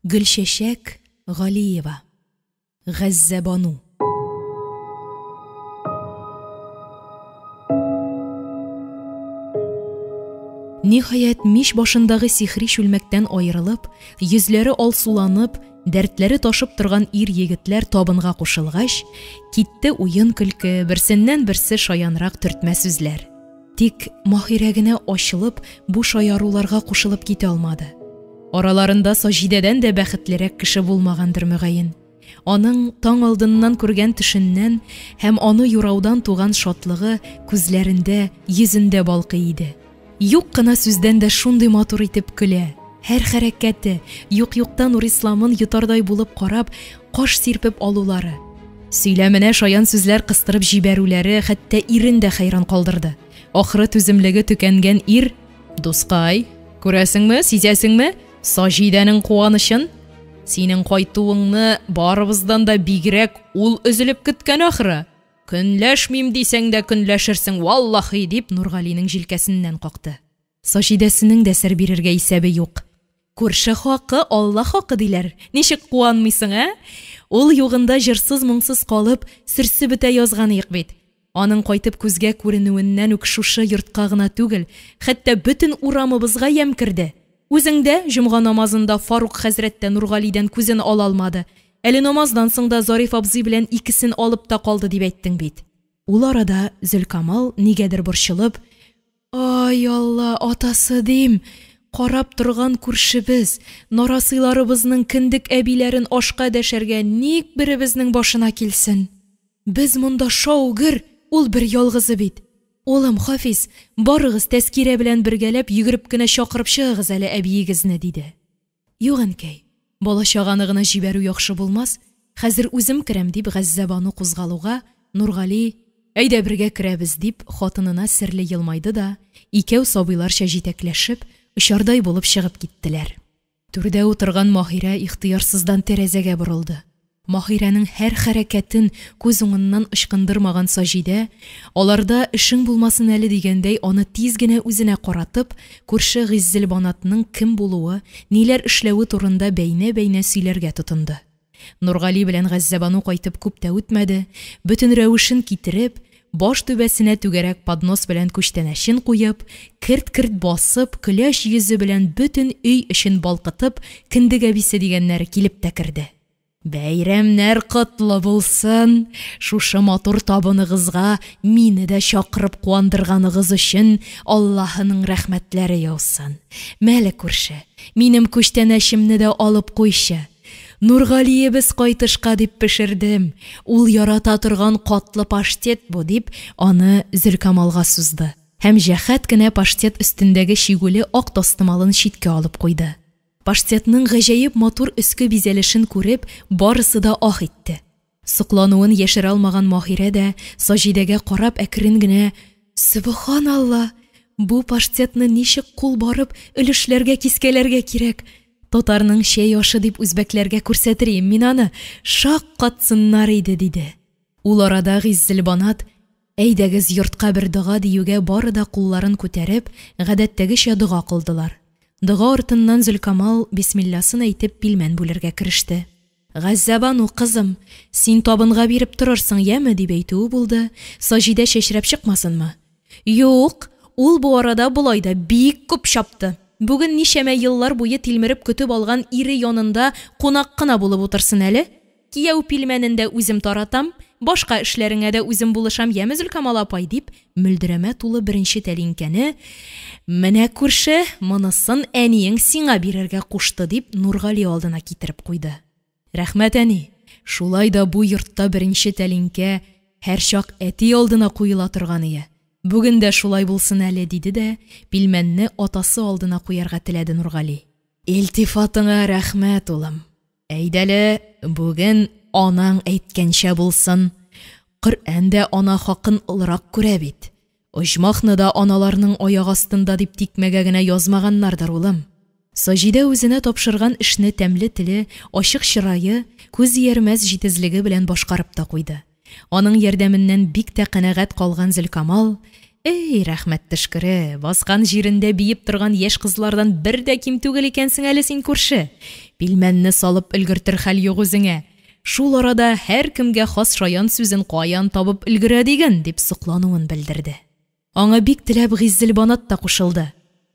Гөлчәчәк Галиева. Газзәбану. Ниһаять, мич башындагы сихри чүлмәктән аерылып, йөзләре алсуланып, дәртләре ташып торган ир-егетләр табынга кушылгач, китте уен-көлке, берсеннән-берсе шаянрак төртмә сүзләр. Тик Маһирә генә ачылып, бу шаяруларга кушылып китә алмады. Араларында Саҗидәдән дә бәхетлерәк кеше булмагандыр, мөгаен. Аның таң алдыннан күргән төшеннән һәм аны юраудан туган шатлыгы күзләрендә, йөзендә балкый иде. Юк кына сүздән дә шундый матур итеп көлә, һәр хәрәкәте, юк-юктан Нурисламын йотардай булып карап, каш сирпеп алулары, сөйләменә шаян сүзләр кыстырып җибәрүләре хәтта ирен дә хәйран калдырды. Ахры түземлеге төкәнгән ир, Дускай, күрәсеңме, сизәсеңме, Саҗидәнең куанычын? Синең кайтуыңны барыбыздан да бигрәк ул өзелеп көткән ахры. Көнләшмим дисәң дә көнләшерсең, валлаһи, дип Нургалинең җилкәсеннән какты. Саҗидәсенең дә сер бирергә исәбе юк. Күрше хакы, Алла хакы, диләр. Ничек куанмыйсың, ә? Ул югында җырсыз-моңсыз калып, сөрсе бетә язганыек бит. Аның кайтып күзгә күренүеннән үк шушы йортка гына түгел, хәтта бөтен урамыбызга ямь керде. Үзең дә җомга намазында Фарук хәзрәт тә Нургалидән күзен ала алмады. Әле намаздан соң да Зариф абзый белән икесен алып та калды дип әйттең бит. Ул арада Зөлкамал, нигәдер борчылып, Ай Алла, атасы дим, карап торган күршебез, нарасыйларыбызның кендек әбиләрен ашка дәшәргә ник беребезнең башына килсен? Без монда шау-гөр, ул бер ялгызы бит. Улым, Хафиз, барыгыз Тәскирә белән бергәләп йөгереп кенә чакырып чыгыгыз әле әбиегезне, диде. Юк, әнкәй, бала-чаганы гына җибәрү яхшы булмас, хәзер үзем керәм, дип Газзәбану кузгалуга, Нургали, Әйдә бергә керәбез, дип, хатынына серле елмайды да, икәү сабыйларча җитәкләшеп, очардай булып чыгып киттеләр. Түрдә утырган Маһирә ихтыярсыздан тәрәзәгә борылды. Маһирәнең һәр хәрәкәтен күз уңыннан ычкындырмаган Саҗидә, аларда эшең булмасын әле дигәндәй, аны тиз генә үзенә каратып, күрше Гыйззелбанатның кем булуы, ниләр эшләве турында бәйнә-бәйнә сөйләргә тотынды. Нургали белән Газзәбану кайтып күп тә үтмәде, бөтен рәвешен китереп, баш түбәсенә түгәрәк поднос белән күчтәнәчен куеп, керт-керт басып, көләч йөзе белән бөтен өй эчен балкытып, кендек әбисе дигәннәре килеп тә керде. Бәйрәмнәр котлы булсын! Шушы матур табыныгызга мине дә чакырып куандырганыгыз өчен Аллаһының рәхмәтләре яусын. Мәле, күрше, минем күчтәнәчемне дә алып куйчы. Нургалиебез кайтышка дип пешердем, ул ярата торган катлы паштет бу, дип, аны Зөлкамалга сузды һәм җәһәт кенә паштет өстендәге чигүле ак тастымалын читкә алып куйды. Паштетның гаҗәеп матур өске бизәлешен күреп, барысы да ах итте. Соклануын яшерә алмаган Маһирә дә, Саҗидәгә карап, әкрен генә, Сөбханалла! Бу паштетны ничек кул барып, өлешләргә кискәләргә кирәк! Татарның чәй ашы дип үзбәкләргә күрсәтерием мин аны, шаккатсыннар иде, диде. Ул арада Гыйззелбанат, Әйдәгез йортка бер дога диюгә бары да кулларын күтәреп, гадәттәгечә дога кылдылар. Дога артыннан Зөлкамал бисмилласын әйтеп пилмән бүлергә кереште. Газзәбану, кызым, син табынга биреп торырсың, яме, дип әйтүе булды, Саҗидә чәчрәп чыкмасынмы? Юк, ул бу арада болай да бик күп чапты. Бүген ничәмә еллар буе тилмереп көтеп алган ире янында кунак кына булып утырсын әле. Кияү пилмәнен дә үзем таратам, башка эшләреңә дә үзем булышам, яме, Зөлкамал апай, дип, мөлдерәмә тулы беренче тәлинкәне, Менә, күрше, монысын әниең сиңа бирергә кушты, дип, Нургали алдына китереп куйды. Рәхмәт, әни, шулай да бу йортта беренче тәлинкә һәрчак әти алдына куела торганые. Бүген дә шулай булсын әле, диде дә пилмәнне атасы алдына куярга теләде Нургали. Илтифатыңа рәхмәт, улым. Әйдәле, бүген анаң әйткәнчә булсын. Коръән дә ана хакын олырак күрә бит. Оҗмахны да аналарның аяк астында дип тикмәгә генә язмаганнардыр, улым. Саҗидә үзенә тапшырган эшне тәмле теле, ачык чырае, күз иярмәс җитезлеге белән башкарып та куйды. Аның ярдәменнән бик тә канәгать калган Зөлкамал, Эй, рәхмәт төшкере, баскан җирендә биеп торган яшь кызлардан бер дә ким түгел икәнсең әле син, күрше! Пилмәнне салып өлгертер хәл юк үзеңә. Шул арада һәркемгә хас шаян сүзен каян табып өлгерә диген, дип соклануын белдерде. Аңа бик теләп Гыйззелбанат та кушылды.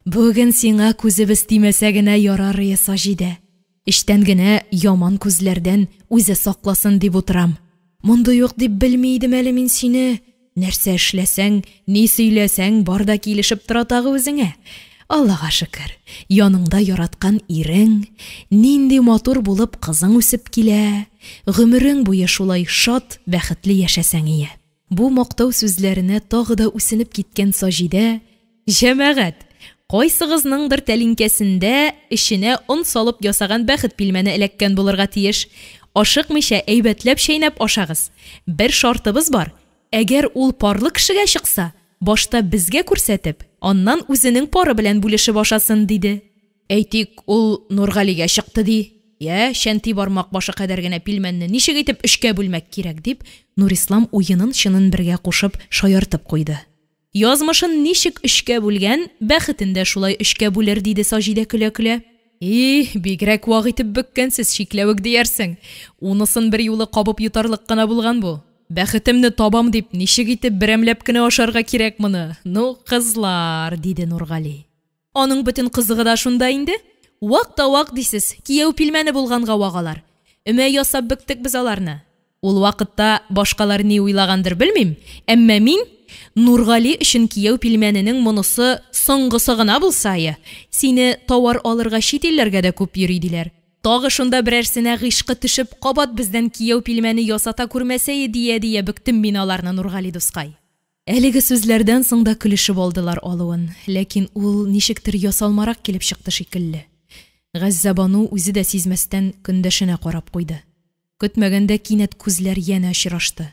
Бүген сиңа күзебез тимәсә генә ярарые, Саҗидә. Эчтән генә яман күзләрдән үзе сакласын дип утырам. Мондый ук дип белми идем әле мин сине. Нәрсә эшләсәң, ни сөйләсәң, бар да килешеп тора тагы үзеңә. Аллага шөкер, яныңда яраткан ирең, нинди матур булып кызың үсеп килә. Гомерең буе шулай шат, бәхетле яшәсәң ие. Бу мактау сүзләренә тагы да үсенеп киткән Саҗидә: «Җәмәгать, кайсыгызныңдыр тәлинкәсендә эченә он салып ясаган бәхет пилмәне эләккән булырга тиеш. Ашыкмыйча әйбәтләп чәйнәп ашагыз. Бер шартыбыз бар, әгәр ул парлы кешегә чыкса, башта безгә күрсәтеп, аннан үзенең пары белән бүлешеп ашасын», – диде. Әйтик, ул Нургалигә чыкты, ди. Йә, чәнти бармак башы кадәр генә пилмәнне ничек итеп өчкә бүлмәк кирәк, дип, Нурислам уенын-чынын бергә кушып, шаяртып куйды. Язмышын ничек өчкә бүлгән, бәхетен дә шулай өчкә бүлер, диде Саҗидә көлә-көлә. И, бигрәк вак итеп бөккәнсез, чикләвек диярсең. Унысын берьюлы кабып йотарлык кына булган бу. Бәхетемне табам дип, ничек итеп берәмләп кенә ашарга кирәк моны? Ну, кызлар, диде Нургали. Аның бөтен кызыгы да шунда инде. Вак та вак дисез, кияү пилмәне булганга вак алар. Өмә ясап бөктек без аларны. Ул вакытта башкалар ни уйлагандыр белмим, әмма мин Нургали өчен кияү пилмәненең монысы соңгысы гына булсае, сине тауар алырга чит илләргә дә күп йөри диләр. Тагы шунда берәрсенә гыйшкы төшеп, кабат бездән кияү пилмәне ясата күрмәсәе дия-дия бөктем мин аларны, Нургали дускай. Әлеге сүзләрдән соң да көлешеп алдылар алуын, ләкин ул ничектер ясалмарак килеп чыкты шикелле. Газзәбану үзе дә сизмәстән көндәшенә карап куйды. Көтмәгәндә кинәт күзләр янә очрашты.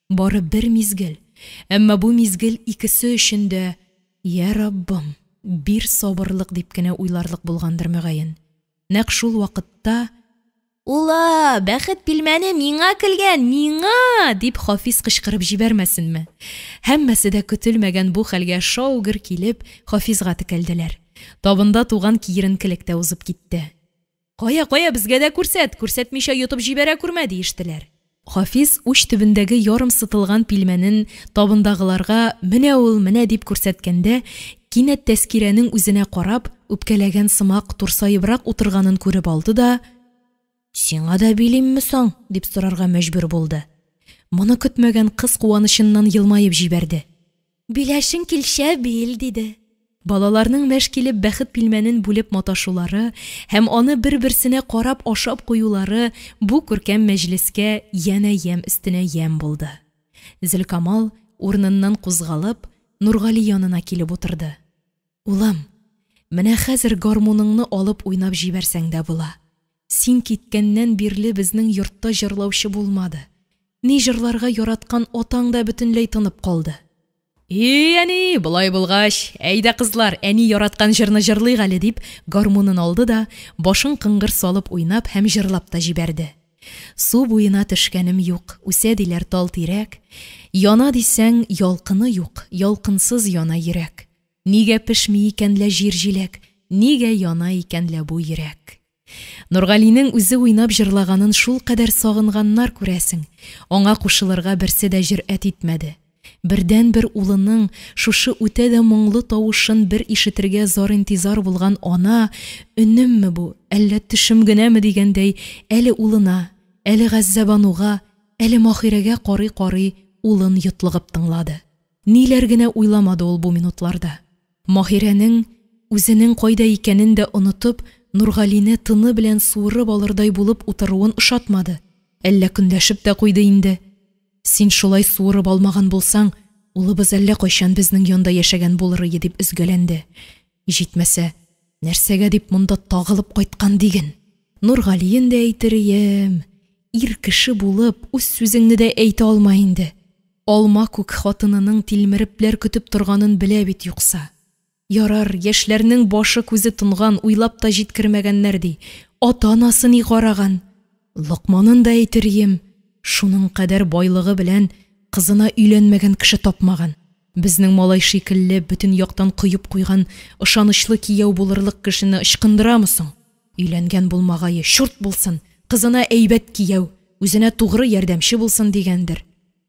Бары бер мизгел, әмма бу мизгел икесе өчен дә «Йа Раббым, бир сабырлык!» дип кенә уйларлык булгандыр, мөгаен. Нәкъ шул вакытта Ула, бәхет пилмәне миңа килгән, миңа! дип Хафиз кычкырып җибәрмәсенме? Һәммәсе дә көтелмәгән бу хәлгә шау-гөр килеп, Хафизга текәлделәр. Табында туган киеренкелек тә узып китте. Кая, кая, безгә дә күрсәт, күрсәтмичә йотып җибәрә күрмә, диештеләр. Хафиз уч төбендәге ярым сытылган пилмәнен табындагыларга менә ул, менә дип күрсәткәндә, кинәт Тәскирәнең үзенә карап, үпкәләгән сымак турсаебрак утырганын күреп алды да, Сиңа да билимме соң? дип сорарга мәҗбүр булды. Моны көтмәгән кыз куанычыннан елмаеп җибәрде. Биләшең килсә, бил, диде. Балаларның мәш килеп бәхет пилмәнен бүлеп маташулары һәм аны бер-берсенә карап ашап куюлары бу күркәм мәҗлескә янә ямь өстенә ямь булды. Зөлкамал, урыныннан кузгалып, Нургали янына килеп утырды. Улым, менә хәзер гармуныңны алып уйнап җибәрсәң дә була. Син киткәннән бирле безнең йортта җырлаучы булмады. Ни җырларга яраткан атаң да бөтенләй тынып калды. И, әни, болай булгач, әйдә, кызлар, әни яраткан җырны җырлыйк әле, дип, гармунын алды да, башын кыңгыр салып уйнап һәм җырлап та җибәрде. Су буена төшкәнем юк, үсә диләр тал-тирәк, яна дисәң, ялкыны юк, ялкынсыз яна йөрәк. Нигә пешми икән лә җир җиләк, нигә яна икән лә бу йөрәк? Нургалинең үзе уйнап җырлаганын шулкадәр сагынганнар, күрәсең, аңа кушылырга берсе дә җөрьәт итмәде. Бердәнбер улының шушы үтә дә моңлы тавышын бер ишетергә зар-интизар булган ана, өнемме бу, әллә төшем генәме дигәндәй, әле улына, әле Газзәбануга, әле Маһирәгә карый-карый улын йотлыгып тыңлады. Ниләр генә уйламады ул бу минутларда. Маһирәнең, үзенең кайда икәнен дә онытып, Нургалине тыны белән суырып алырдай булып утыруын ошатмады, әллә көнләшеп тә куйды инде. Син шулай суырып алмаган булсаң, улыбыз әллә кайчан безнең янда яшәгән булырые, дип өзгәләнде. Җитмәсә, нәрсәгә дип монда тагылып кайткан диген. Нургалиен дә әйтерием, ир кеше булып, үз сүзеңне дә әйтә алма инде. Алма күк хатынының тилмерепләр көтеп торганын белә бит юкса. Ярар, яшьләрнең башы-күзе тонган, уйлап та җиткермәгәннәр, ди. Ата-анасы ни караган? Локманын да әйтерием, шуның кадәр байлыгы белән кызына өйләнмәгән кеше тапмаган. Безнең малай шикелле бөтен яктан коеп куйган ышанычлы кияү булырлык кешене ычкындырамы соң? Өйләнгән булмагае, чурт булсын, кызына әйбәт кияү, үзенә тугры ярдәмче булсын дигәндер.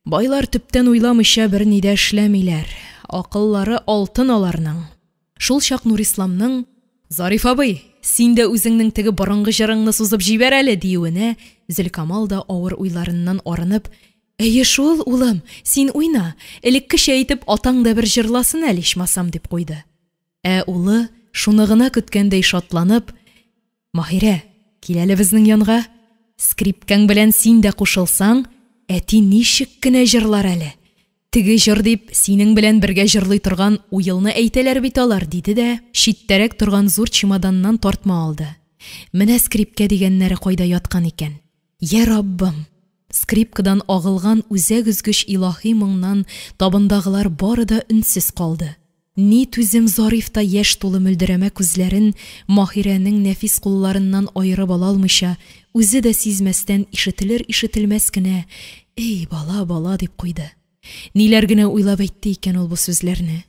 Байлар төптән уйламыйча берни дә эшләмиләр, акыллары алтын аларның. Шулчак Нурисламның: «Зариф абый, син дә үзеңнең теге борынгы җырыңны сузып җибәр әле», – диюенә Зөлкамал да авыр уйларыннан арынып: «Әйе шул, улым, син уйна, элеккечә итеп атаң да бер җырласын әле, ичмасам», – дип куйды. Ә улы, шуны гына көткәндәй шатланып: «Маһирә, кил әле безнең янга, скрипкәң белән син дә кушылсаң, әти ничек кенә җырлар әле! Теге җыр дип, синең белән бергә җырлый торган уелны әйтәләр бит алар», – диде дә читтәрәк торган зур чемоданнан тартма алды. Менә скрипкә дигәннәре кайда яткан икән! Йа Раббым! Скрипкадан агылган үзәк өзгеч илаһи моңнан табындагылар бары да өнсез калды. Ни түзем Зариф та яшь тулы мөлдерәмә күзләрен Маһирәнең нәфис кулларыннан аерып ала алмыйча, үзе дә сизмәстән ишетелер-ишетелмәс кенә «Эй, бала, бала!» дип куйды. Ниләр генә уйлап әйтте икән ул бу сүзләрне?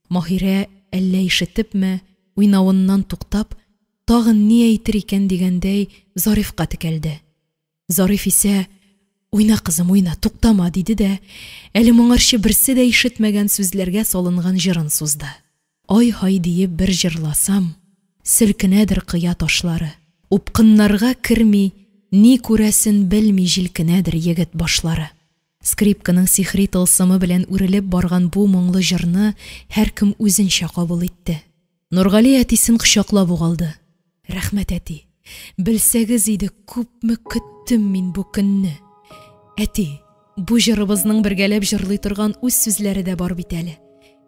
Маһирә, әллә ишетепме, уйнавыннан туктап, тагын ни әйтер икән дигәндәй, Зарифка текәлде. Зариф исә: «Уйна, кызым, уйна, туктама!» – диде дә, әле моңарчы берсе дә ишетмәгән сүзләргә салынган җырын сузды. Ай-һай диеп бер җырласам, селкенәдер кыя ташлары, упкыннарга керми, ни күрәсен белми җилкенәдер егет башлары. Скрипканың сихри тылсымы белән үрелеп барган бу моңлы җырны һәркем үзенчә кабул итте. Нургали әтисен кочаклап ук алды. Рәхмәт, әти! Белсәгез иде, күпме көттем мин бу көнне! Әти, бу җырыбызның бергәләп җырлый торган үз сүзләре дә бар бит әле.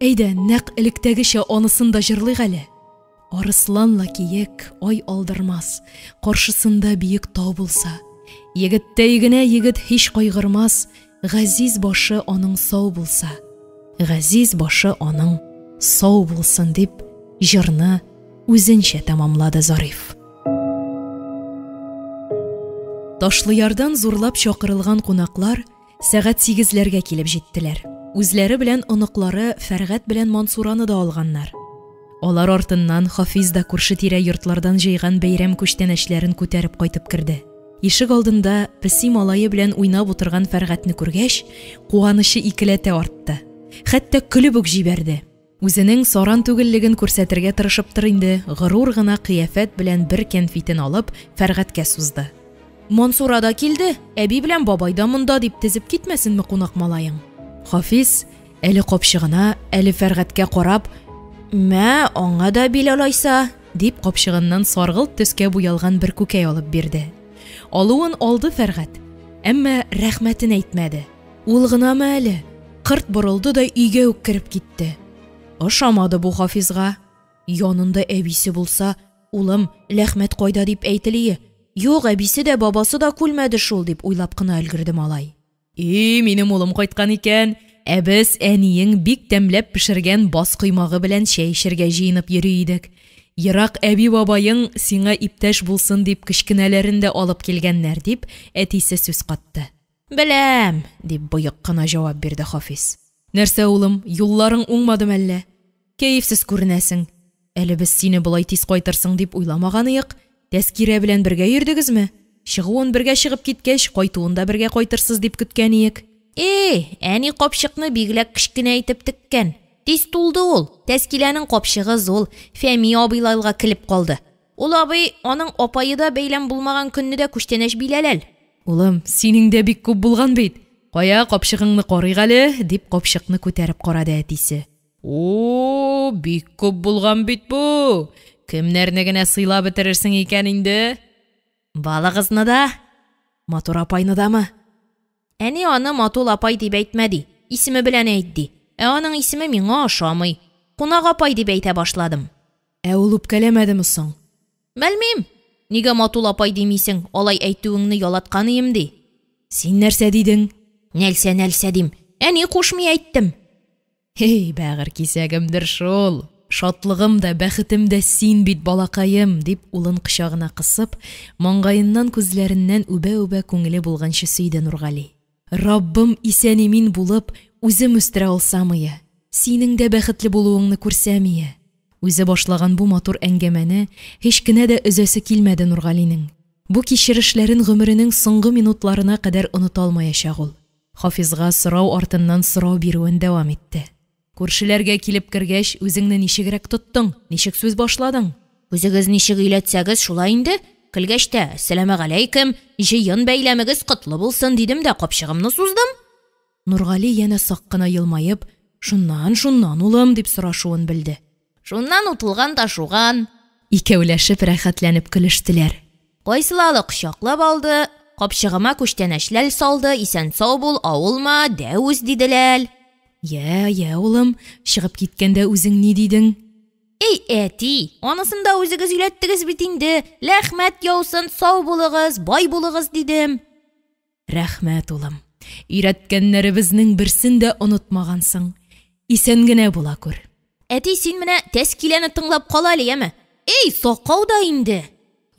Әйдә, нәкъ электәгечә анысын да җырлыйк әле. Арыслан ла киек, ай алдырмас, каршысында биек тау булса. Егеттәй генә егет һич кайгырмас, газиз башы аның сау булса. Газиз башы аның сау булсын, дип, җырны үзенчә тәмамлады Зариф. Ташлыярдан зурлап чакырылган кунаклар сәгать сигезләргә килеп җиттеләр. Үзләре белән оныклары Фәргать белән Мансураны да алганнар. Алар артыннан Хафиз да күрше-тирә йортлардан җыйган бәйрәм күчтәнәчләрен күтәреп кайтып керде. Ишек алдында песи малае белән уйнап утырган Фәргатьне күргәч, куанычы икеләтә артты. Хәтта көлеп үк җибәрде. Үзенең саран түгеллеген күрсәтергә тырышыптыр инде, горур гына кыяфәт белән бер кәнфитен алып, Фәргатькә сузды. Мансура да килде, әби белән бабай да монда, дип тезеп китмәсенме кунак малаең? Хафиз, әле капчыгына, әле Фәргатькә карап, Мә, аңа да бил алайса, дип капчыгыннан саргылт төскә буялган бер күкәй алып бирде. Алуын алды Фәргать, әмма рәхмәтен әйтмәде. Ул гынамы әле, кырт борылды да өйгә үк кереп китте. Ошамады бу Хафизга. Янында әбисе булса, улым, ләхмәт кайда дип әйтелие. Юк, әбисе дә, бабасы да күлмәде шул, дип уйлап кына өлгерде малай. И, минем улым кайткан икән. Ә без әниең бик тәмләп пешергән бас коймагы белән чәй эчәргә җыенып йөри идек. Ерак әби-бабаең сиңа иптәш булсын дип кечкенәләрен дә алып килгәннәр, дип, әтисе сүз катты. Беләм, дип боек кына җавап бирде Хафиз. Нәрсә, улым, юлларың уңмады мәллә? Кәефсез күренәсең. Әле без сине болай тиз кайтырсың дип уйламаганыек. Тәскирә белән бергә йөрдегезме? Чыгуын бергә чыгып киткәч, кайтуын да бергә кайтырсыз дип көткәниек. И, әни капчыкны бигрәк кечкенә итеп теккән. Тиз тулды ул. Тәскиләнең капчыгы зул, Фәми абыйлалга келеп калды. Ул абый, аның апае да бәйләм булмаган көнне дә күчтәнәч биләләл. Улым, синең дә бик күп булган бит. Кая, капчыгыңны карыйк әле, дип капчыкны күтәреп карады әтисе. О, бик күп булган бит бу. Кемнәрне генә сыйлап бетерерсең икән инде? Балыгызны да, матур апайны дамы? Әни аны матул апай дип әйтмә ди, исеме белән әйт ди. Ә аның исеме миңа ошамый. Кунак апай дип әйтә башладым. Ә ул үпкәләмәдеме соң? Белмим. Нигә матул апай димисең, алай әйтүеңне ялаткан ием ди. Син нәрсә дидең? Нәлсә, нәлсә дим. Әни кушмый әйттем. Эй, бәгырь кисәгемдер шул. Шатлыгым да, бәхетем дә син бит, балакаем, дип улын кочагына кысып, маңгаеннан күзләреннән үбә-үбә күңеле булганчы сөйде Нургали. Раббым исән-имин булып, үзем үстерә алсамые, синең дә бәхетле булуыңны күрсәмие. Үзе башлаган бу матур әңгәмәне һич кенә дә өзәсе килмәде Нургалинең. Бу кичерешләрен гомеренең соңгы минутларына кадәр оныта алмаячак ул. Хафизга сорау артыннан сорау бирүен дәвам итте. Күршеләргә килеп кергәч, үзеңне ничегрәк тоттың, ничек сүз башладың? Үзегез ничек өйләтсәгез, шулай инде. Килгәч тә, әссәламегаләйкем, җыен бәйләмегез котлы булсын, дидем дә капчыгымны суздым. Нургали янә сак кына елмаеп, шуннан, шуннан, улым, дип сорашуын белде. Шуннан утылган да шуган. Икәүләшеп рәхәтләнеп көлештеләр. Кайсылары кочаклап алды, капчыгыма күчтәнәчләр салды, исән-сау бул, авылма, дәүс, диделәр. Йә, йә, улым, чыгып киткәндә үзең ни дидең? Әй, әти, анысын да үзегез өйләттегез бит инде. Ләхмәт яусын, сау булыгыз, бай булыгыз, дидем. Рәхмәт, улым. Өйрәткәннәребезнең берсен дә онытмагансың. Исән генә була күр. Әти, син менә Тәскиләне тыңлап кал әле, яме. Әй, сакау да инде.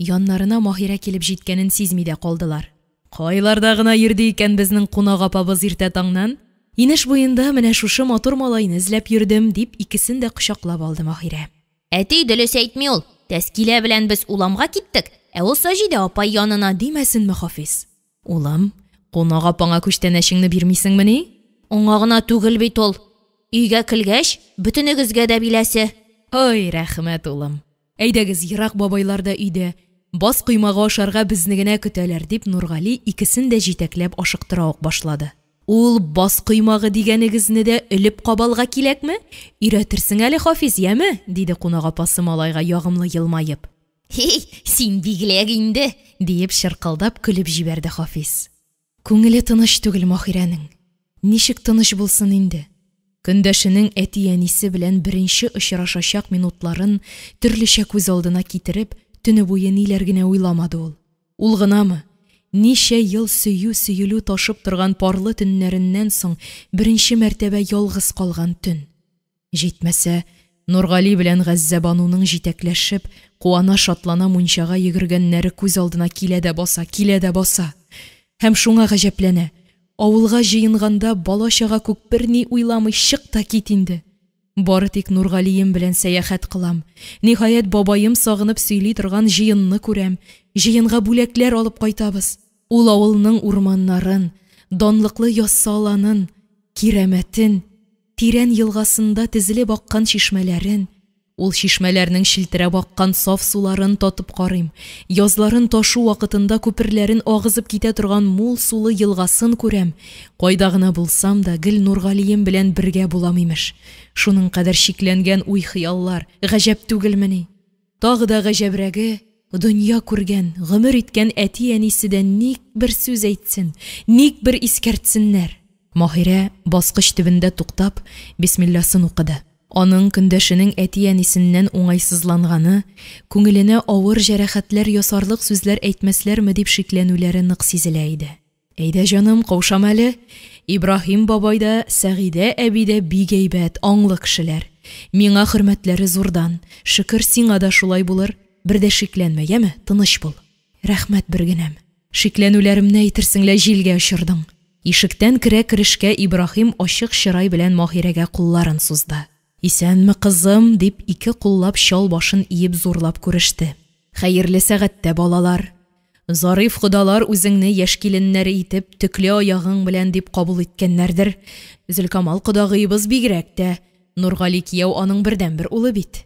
Яннарына Маһирә килеп җиткәнен сизми дә калдылар. Кайларда гына йөрде икән безнең кунак апабыз иртә таңнан? Инеш буенда менә шушы матур малайны эзләп йөрдем, дип икесен дә кочаклап алды Маһирә. Әти дөрес әйтми ул. Тәскилә белән без уламга киттек, ә ул Саҗидә апай янына. Димәсенме Хафиз? Улым, кунак апаңа күчтәнәчеңне бирмисеңмени? Аңа гына түгел бит ул. Өйгә килгәч, бөтенегезгә дә биләсе. Ой, рәхмәт, улым. Әйдәгез, ерак бабайлар да өйдә. Баз коймагы ашарга безне генә көтәләр, дип Нургали икесен дә җитәкләп ашыктыра ук башлады. Ул баз коймагы дигәнегезне дә элеп кабалга киләкме? Өйрәтерсең әле, Хафиз, яме? диде кунак апасы малайга ягымлы елмаеп. Хи, син бигрәк инде, диеп чыркылдап көлеп җибәрде Хафиз. Күңеле тыныч түгел Маһирәнең. Ничек тыныч булсын инде? Көндәшенең әти-әнисе белән беренче очрашачак минутларын төрлечә күз алдына китереп, төне буе ниләр генә уйламады ул. Ул гынамы? Ничә ел сөю-сөелү ташып торган парлы төннәреннән соң беренче мәртәбә ялгыз калган төн. Җитмәсә, Нургали белән Газзәбануның җитәкләшеп, куана-шатлана мунчага йөгергәннәре күз алдына килә дә баса, килә дә баса. Һәм шуңа гаҗәпләнә: авылга җыенганда бала-чага күк берни уйламый чык та кит инде. Бары тик Нургалием белән сәяхәт кылам. Ниһаять, бабаем сагынып сөйли торган җыенны күрәм. Җыенга бүләкләр алып кайтабыз. Ул авылның урманнарын, данлыклы Яссы аланын, Кирәмәтен, тирән елгасында тезелеп аккан чишмәләрен, ул чишмәләрнең челтерәп аккан саф суларын татып карыйм, язларын ташу вакытында күперләрен агызып китә торган мул сулы елгасын күрәм, кайда гына булсам да, гел Нургалием белән бергә булам, имеш. Шуның кадәр чикләнгән уй-хыяллар, гаҗәп түгелмени? Тагы да гаҗәбрәге, дөнья күргән, гомер иткән әти-әнисе дә ник бер сүз әйтсен, ник бер искәртсеннәр. Маһирә, баскыч төбендә туктап, бисмилласын укыды. Аның көндәшенең әти-әнисеннән уңайсызланганы, күңеленә авыр җәрәхәтләр ясарлык сүзләр әйтмәсләрме дип шикләнүләре нык сизелә иде. Әйдә, җаным, каушама әле. Ибраһим бабай да, Сәгыйдә әби дә бик әйбәт, аңлы кешеләр. Миңа хөрмәтләре зурдан. Шөкер, сиңа да шулай булыр. Бер дә шикләнмә, яме, тыныч бул. Рәхмәт бергенәм. Шикләнүләремне әйтерсең лә җилгә очырдың. Ишектән керә-керешкә Ибраһим ачык чырай белән Маһирәгә кулларын сузды. Исәнме, кызым, дип ике куллап чал башын иеп зурлап күреште. Хәерле сәгатьтә, балалар. Зариф кодалар үзеңне яшь киленнәре итеп, төкле аягың белән дип кабул иткәннәрдер. Зөлкамал кодагыебыз бигрәк тә. Нургали кияү аның бердәнбер улы бит.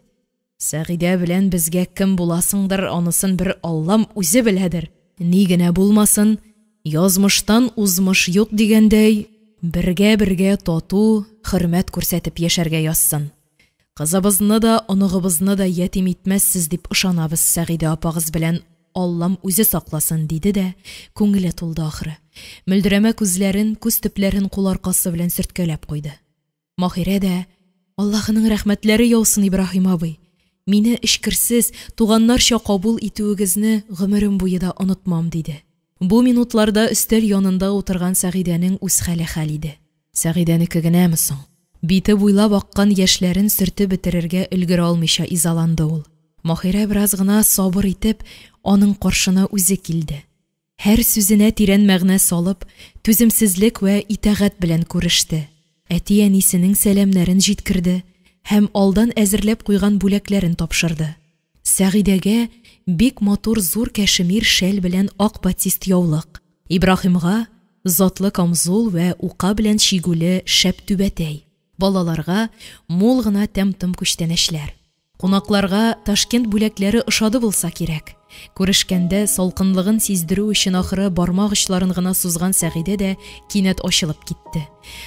Сәгыйдә белән безгә кем буласыңдыр, анысын бер Аллам үзе беләдер. Ни генә булмасын, язмыштан узмыш юк дигәндәй, бергә-бергә тату, хөрмәт күрсәтеп яшәргә язсын. Кызыбызны да, оныгыбызны да ятим итмәссез дип ышанабыз Сәгыйдә апагыз белән, Аллам үзе сакласын, диде дә, күңеле тулды ахры. Мөлдерәмә күзләрен, күз төпләрен кул аркасы белән сөрткәләп куйды. Маһирә дә: Аллаһының рәхмәтләре яусын, Ибраһим абый! Мине эчкерсез, туганнарча кабул итүегезне гомерем буе да онытмам, диде. Бу минутларда өстәл янында утырган Сәгыйдәнең үз хәле хәл иде. Сәгыйдәнеке генәме соң? Бите буйлап аккан яшьләрен сөртеп бетерергә өлгерә алмыйча изаланды ул. Маһирә бераз гына сабыр итеп, аның каршына үзе килде. Һәр сүзенә тирән мәгънә салып, түземсезлек вә итагать белән күреште. Әти-әнисенең сәламнәрен җиткерде. һәм алдан әзерләп куйган бүләкләрен тапшырды. Сәгыйдәгә бик матур зур кәшемир шәл белән ак батист яулык, Ибраһимга затлы камзул вә ука белән чигүле шәп түбәтәй, балаларга мул гына тәм-том күчтәнәчләр. Кунакларга Ташкент бүләкләре ошады булса кирәк. Күрешкәндә салкынлыгын сиздерү өчен ахры бармак очларын гына сузган Сәгыйдә дә кинәт ачылып китте.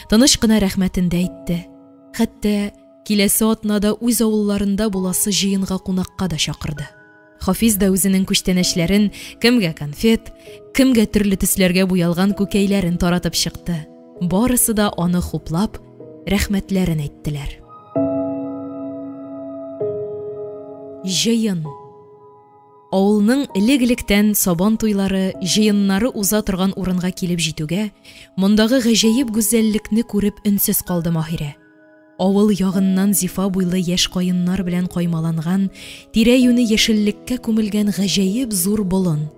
Тыныч кына рәхмәтен дә әйтте. Хәтта киләсе атнада үз авылларында буласы җыенга кунакка да чакырды. Хафиз да үзенең күчтәнәчләрен, кемгә конфет, кемгә төрле төсләргә буялган күкәйләрен таратып чыкты. Барысы да аны хуплап, рәхмәтләрен әйттеләр. Җыен. Авылның элек-электән сабан туйлары, җыеннары уза торган урынга килеп җитүгә, мондагы гаҗәеп гүзәллекне күреп өнсез калды Маһирә. Авыл ягыннан зифа буйлы яшь каеннар белән каймаланган, тирә-юне яшеллеккә күмелгән гаҗәеп зур болын.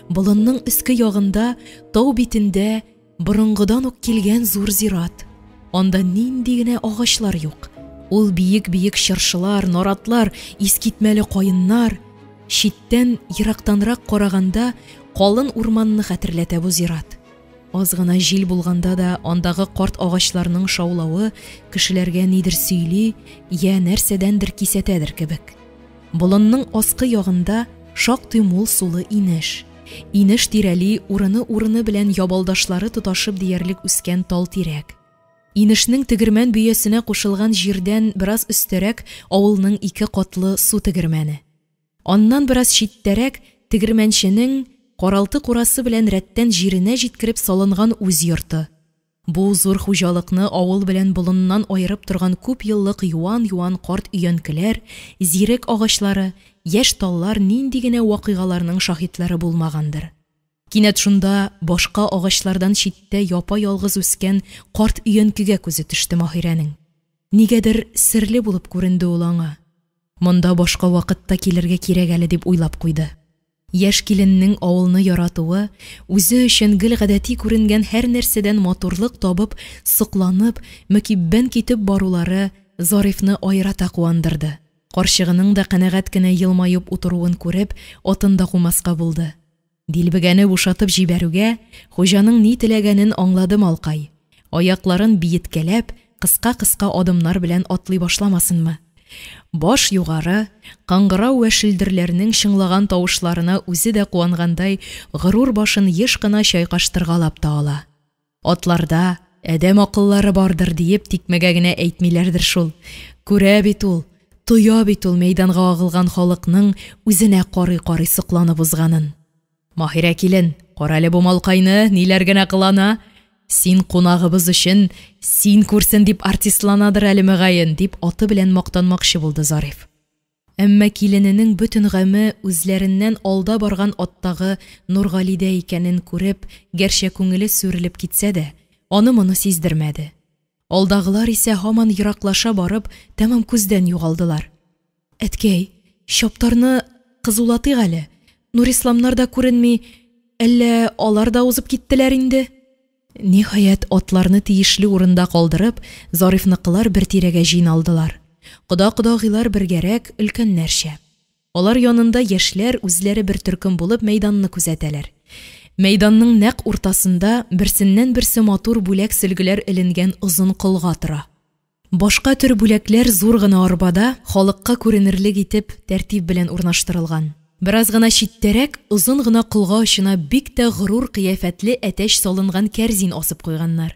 Болынның өске ягында, тау битендә, борынгыдан ук килгән зур зират. Анда нинди генә агачлар юк. Ул биек-биек чыршылар, наратлар, искитмәле каеннар. Читтән, ерактанрак караганда, калын урманны хәтерләтә бу зират. Аз гына җил булганда да андагы карт агачларның шаулавы кешеләргә нидер сөйли, йә нәрсәдәндер кисәтәдер кебек. Болынның аскы ягында шактый мул сулы инеш. Инеш тирәли урыны-урыны белән ябалдашлары тоташып диярлек үскән тал-тирәк. Инешнең тегермән бөясенә кушылган җирдән бераз өстәрәк авылның ике катлы су тегермәне. Аннан бераз читтәрәк тегермәнченең каралты-курасы белән рәттән җиренә җиткереп салынган үз йорты. Бу зур хуҗалыкны авыл белән болыннан аерып торган күпьеллык юан-юан карт өянкеләр, зирек агачлары, яшь таллар нинди генә вакыйгаларның шаһитлары булмагандыр. Кинәт шунда башка агачлардан читтә япа-ялгыз үскән карт өянкегә күзе төште Маһирәнең. Нигәдер серле булып күренде ул аңа. Монда башка вакытта килергә кирәк әле дип уйлап куйды. Яшь киленнең авылны яратуы, үзе өчен гел гадәти күренгән һәр нәрсәдән матурлык табып, сокланып, мөкиббән китеп барулары Зарифны аерата куандырды. Карчыгының да канәгать кенә елмаеп утыруын күреп, атын да кумаска булды. Дилбегәне бушатып җибәрүгә, хуҗаның ни теләгәнен аңлады малкай. Аякларын биеткәләп, кыска-кыска адымнар белән атлый башламасынмы? Баш югары, кыңгырау вә шөлдерләрнең чыңлаган тавышларына үзе дә куангандай, горур башын еш кына чайкаштыргалап та ала. Атларда адәм акыллары бардыр, диеп тикмәгә генә әйтмиләрдер шул. Күрә бит ул, тоя бит ул мәйданга агылган халыкның үзенә карый-карый сокланып узганын. Маһирә килен, карале бу малкайны, ниләр генә кылана. Син кунагыбыз өчен, син күрсен дип артистланадыр әле мөгаен, дип аты белән мактанмакчы булды Зариф. Әмма килененең бөтен гаме үзләреннән алда барган аттагы Нургалидә икәнен күреп, гәрчә күңеле сүрелеп китсә дә, аны-моны сиздермәде. Алдагылар исә һаман ераклаша барып, тәмам күздән югалдылар. Әткәй, чаптарны кызулатыйк әле, Нурисламнар да күренми, әллә алар да узып киттеләр инде? Ниһаять, атларны тиешле урында калдырып, Зарифныкылар бер тирәгә җыйналдылар. Кода-кодагыйлар бергәрәк, өлкәннәрчә. Алар янында яшьләр үзләре бер төркем булып мәйданны күзәтәләр. Мәйданның нәкъ уртасында берсеннән-берсе матур бүләк-сөлгеләр эленгән озын колга тора. Башка төр бүләкләр зур гына арбада, халыкка күренерлек итеп, тәртип белән урнаштырылган. Бераз гына читтәрәк озын гына колга очына бик тә горур кыяфәтле әтәч салынган кәрзин асып куйганнар.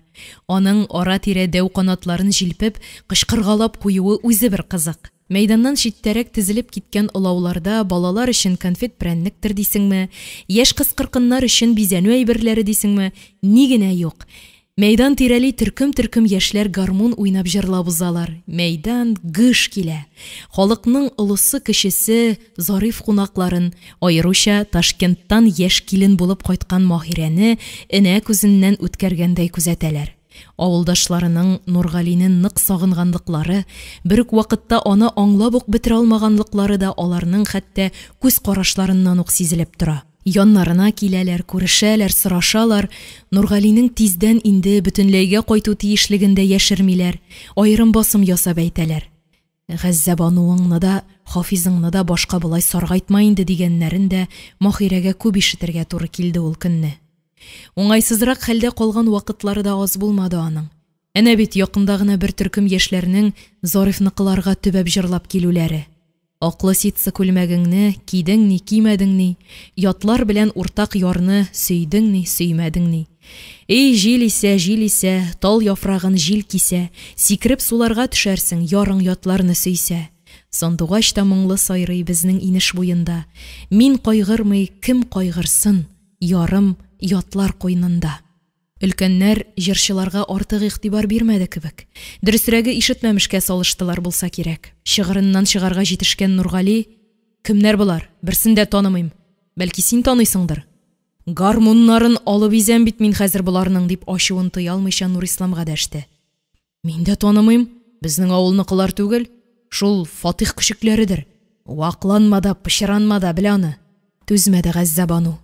Аның ара-тирә дәү канатларын җилпеп, кычкыргалап куюы үзе бер кызык. Мәйданнан читтәрәк тезелеп киткән олауларда балалар өчен конфет-прәннектер дисеңме, яшь кыз-кыркыннар өчен бизәнү әйберләре дисеңме, ни генә юк. Мәйдан тирәли төркем-төркем яшьләр гармун уйнап җырлап узалар. Мәйдан гөж килә. Халыкның олысы-кечесе Зариф кунакларын, аеруча Ташкенттан яшь килен булып кайткан Маһирәне энә күзеннән үткәргәндәй күзәтәләр. Авылдашларының Нургалине нык сагынганлыклары, бер үк вакытта аны аңлап ук бетерә алмаганлыклары да аларның хәтта күз карашларыннан ук сизелеп тора. Яннарына киләләр, күрешәләр, сорашалар, Нургалинең тиздән инде бөтенләйгә кайту тиешлеген дә яшермиләр, аерым басым ясап әйтәләр. Газзәбануыңны да, Хафизыңны да башка болай саргайтма инде, дигәннәрен дә Маһирәгә күп ишетергә туры килде ул көнне. Уңайсызрак хәлдә калган вакытлары да аз булмады аның. Әнә бит якында гына бер төркем яшьләрнең Зарифныкыларга төбәп җырлап килүләре. Аклы ситсы күлмәгеңне кидең ни, кимәдең ни, ятлар белән уртак ярны сөйдең ни, сөймәдең ни. Эй, җил исә, җил исә, тал яфрагын җил кисә, сикереп суларга төшәрсең, ярың ятларны сөйсә. Сандугач та моңлы сайрый безнең инеш буенда. Мин кайгырмый, кем кайгырсын, ярым ятлар куенында. Өлкәннәр җырчыларга артык игътибар бирмәде кебек. Дөресрәге, ишетмәмешкә салыштылар булса кирәк. Чыгырыннан чыгарга җитешкән Нургали: «Кемнәр болар? Берсен дә танымыйм. Бәлки, син таныйсыңдыр? Гармуннарын алып изәм бит мин хәзер боларның», – дип, ачуын тыя алмыйча Нурисламга дәште. «Мин дә танымыйм, безнең авылныкылар түгел, шул Фатих көчекләредер. Вакланма да, пычранма да, бел аны!» Түзмәде Газзәбану.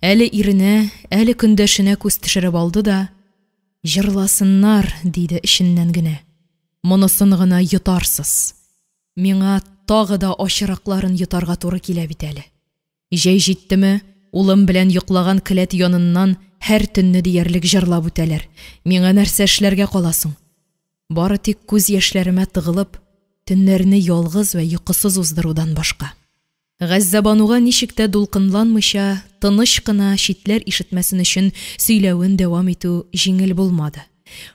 Әле иренә, әле көндәшенә күз төшереп алды да, «Җырласыннар», диде эченнән генә. «Монысын гына йотарсыз. Миңа тагы да ачыракларын йотарга туры килә бит әле. Җәй җиттеме, улым белән йоклаган келәт яныннан һәр төнне диярлек җырлап үтәләр. Миңа нәрсә эшләргә кала соң? Бары тик күз яшьләремә тыгылып, төннәрне ялгыз вә йокысыз уздырудан башка». Газзәбануга ничек тә дулкынланмыйча, тыныч кына, читләр ишетмәсен өчен сөйләвен дәвам итү җиңел булмады.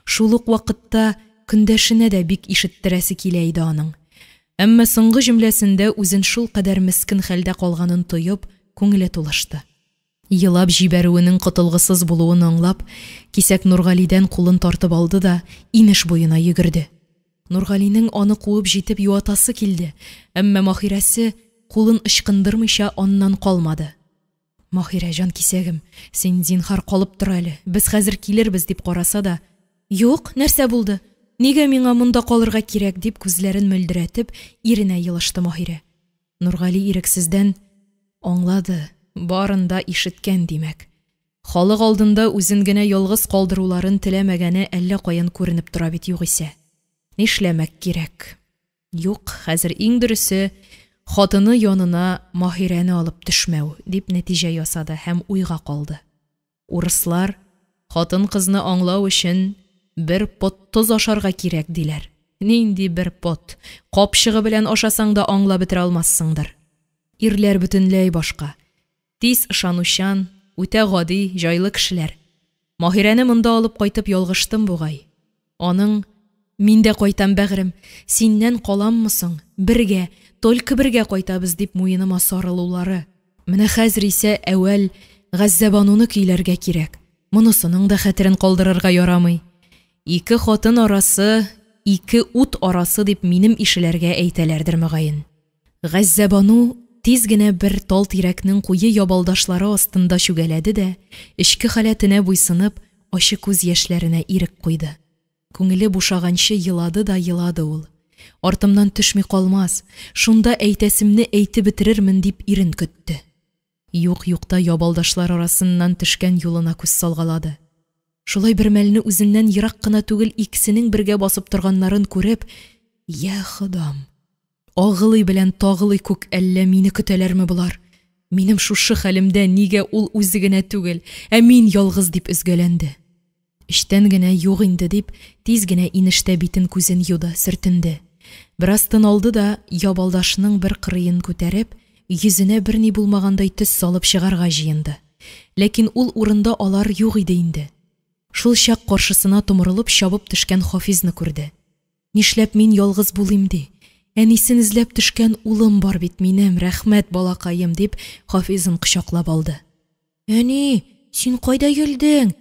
Шул ук вакытта көндәшенә дә бик ишеттерәсе килә иде аның. Әмма соңгы җөмләсендә үзен шулкадәр мескен хәлдә калганын тоеп, күңеле тулышты. Елап җибәрүенең котылгысыз булуын аңлап, кисәк Нургалидән кулын тартып алды да инеш буена йөгерде. Нургалинең аны куып җитеп юатасы килде, әмма Маһирәсе кулын ычкындырмыйча аннан калмады. Маһирә, җанкисәгем, син зинһар калып тор әле, без хәзер килербез, дип караса да, «Юк, нәрсә булды? Нигә миңа монда калырга кирәк?» дип күзләрен мөлдерәтеп, иренә елышты Маһирә. Нургали ирексездән аңлады, барын да ишеткән, димәк. Халык алдында үзен генә ялгыз калдыруларын теләмәгәне әллә каян күренеп тора бит югыйсә. Нишләмәк кирәк? Юк, хәзер иң дөресе хатыны янына Маһирәне алып төшмәү, дип нәтиҗә ясады һәм уйга калды. Урыслар хатын-кызны аңлау өчен бер пот тоз ашарга кирәк, диләр. Нинди бер пот? Капчыгы белән ашасаң да аңлап бетерә алмассыңдыр. Ирләр бөтенләй башка. Тиз ышанучан, үтә гади, җайлы кешеләр. Маһирәне монда алып кайтып ялгыштым бугай. Аның «Мин дә кайтам, бәгърем, синнән каламмы соң? Бергә, только бергә кайтабыз», дип муеныма сарылулары. Менә хәзер исә әүвәл Газзәбануны көйләргә кирәк. Монысының да хәтерен калдырырга ярамый. Ике хатын арасы, ике ут арасы дип минем ишеләргә әйтәләрдер, мөгаен. Газзәбану тиз генә бер тал тирәкнең куе ябалдашлары астында чүгәләде дә, эчке халәтенә буйсынып, ачы күз яшьләренә ирек куйды. Күңеле бушаганчы елады да елады ул. Артымнан төшми калмас, шунда әйтәсемне әйтеп бетерермен дип ирен көтте. Юк-юкта ябалдашлар арасыннан төшкән юлына күз салгалады. Шулай бер мәлне үзеннән ерак кына түгел икесенең бергә басып торганнарын күреп, «Йа Ходам! Агылый белән тагылый күк әллә мине көтәләрме болар? Минем шушы хәлемдә нигә ул үзе генә түгел, ә мин ялгыз?» дип өзгәләнде. Эчтән генә юк инде дип, тиз генә инештә битен-күзен юды, сөртенде. Бераз тын алды да, ябалдашның бер кырыен күтәреп, йөзенә берни булмагандай төс салып чыгарга җыенды. Ләкин ул урында алар юк иде инде. Шул чак каршысына томырылып чабып төшкән Хафизны күрде. Нишләп мин ялгыз булыйм ди? Әнисен эзләп төшкән улым бар бит минем, рәхмәт, балакаем, дип, Хафизын кочаклап алды. Әни, син кайда йөрдең?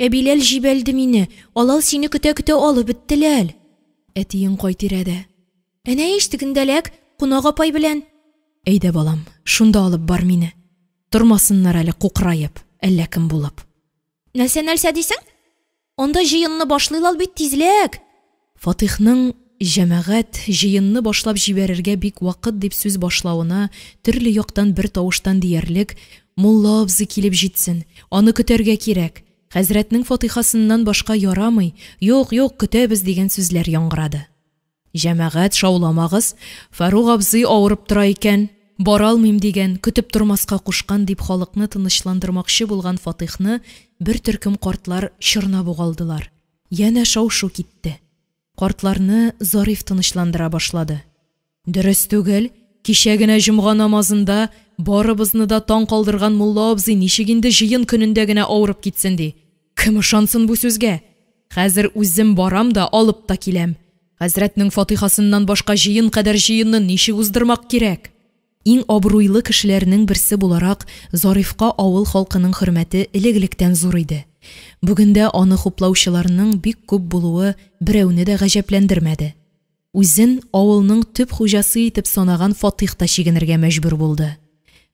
Әбиләл җибәлде мине, алал сине көтә-көтә алып беттеләр. Әтиең кай тирәдә? Әнә ич тегендәләк, кунак апай белән. Әйдә, балам, шунда алып бар мине. Тормасыннар әле кукраеп, әллә кем булып. Нәрсә-нәрсә дисең? Анда җыенны башлыйлар бит тизләк. Фатихның җәмәгать җыенны башлап җибәрергә бик вакыт дип сүз башлавына төрле яктан бер тавыштан диярлек «Мулла абзый килеп җитсен, аны көтәргә кирәк, хәзрәтнең фатихасыннан башка ярамый, юк, юк, көтәбез» дигән сүзләр яңгырады. Җәмәгать, шауламагыз, Фәрук абзый авырып тора икән, бара алмыйм дигән, көтеп тормаска кушкан, дип халыкны тынычландырмакчы булган Фатихны бер төркем картлар чорнап ук алдылар. Янә шау-шу китте. Картларны Зариф тынычландыра башлады. Дөрес түгел, кичә генә җомга намазында барыбызны да таң калдырган мулла абзый ничек инде җыен көнендә генә авырып китсен, ди. Кем ышансын бу сүзгә? Хәзер үзем барам да алып та киләм. Хәзрәтнең фатихасыннан башка җыен кадәр җыенны ничек уздырмак кирәк? Иң абруйлы кешеләрнең берсе буларак, Зарифка авыл халкының хөрмәте элек-электән зур иде. Бүген дә аны хуплаучыларның бик күп булуы берәүне дә гаҗәпләндермәде. Үзен авылның төп хуҗасы итеп санаган Фатыйх та чигенергә мәҗбүр булды.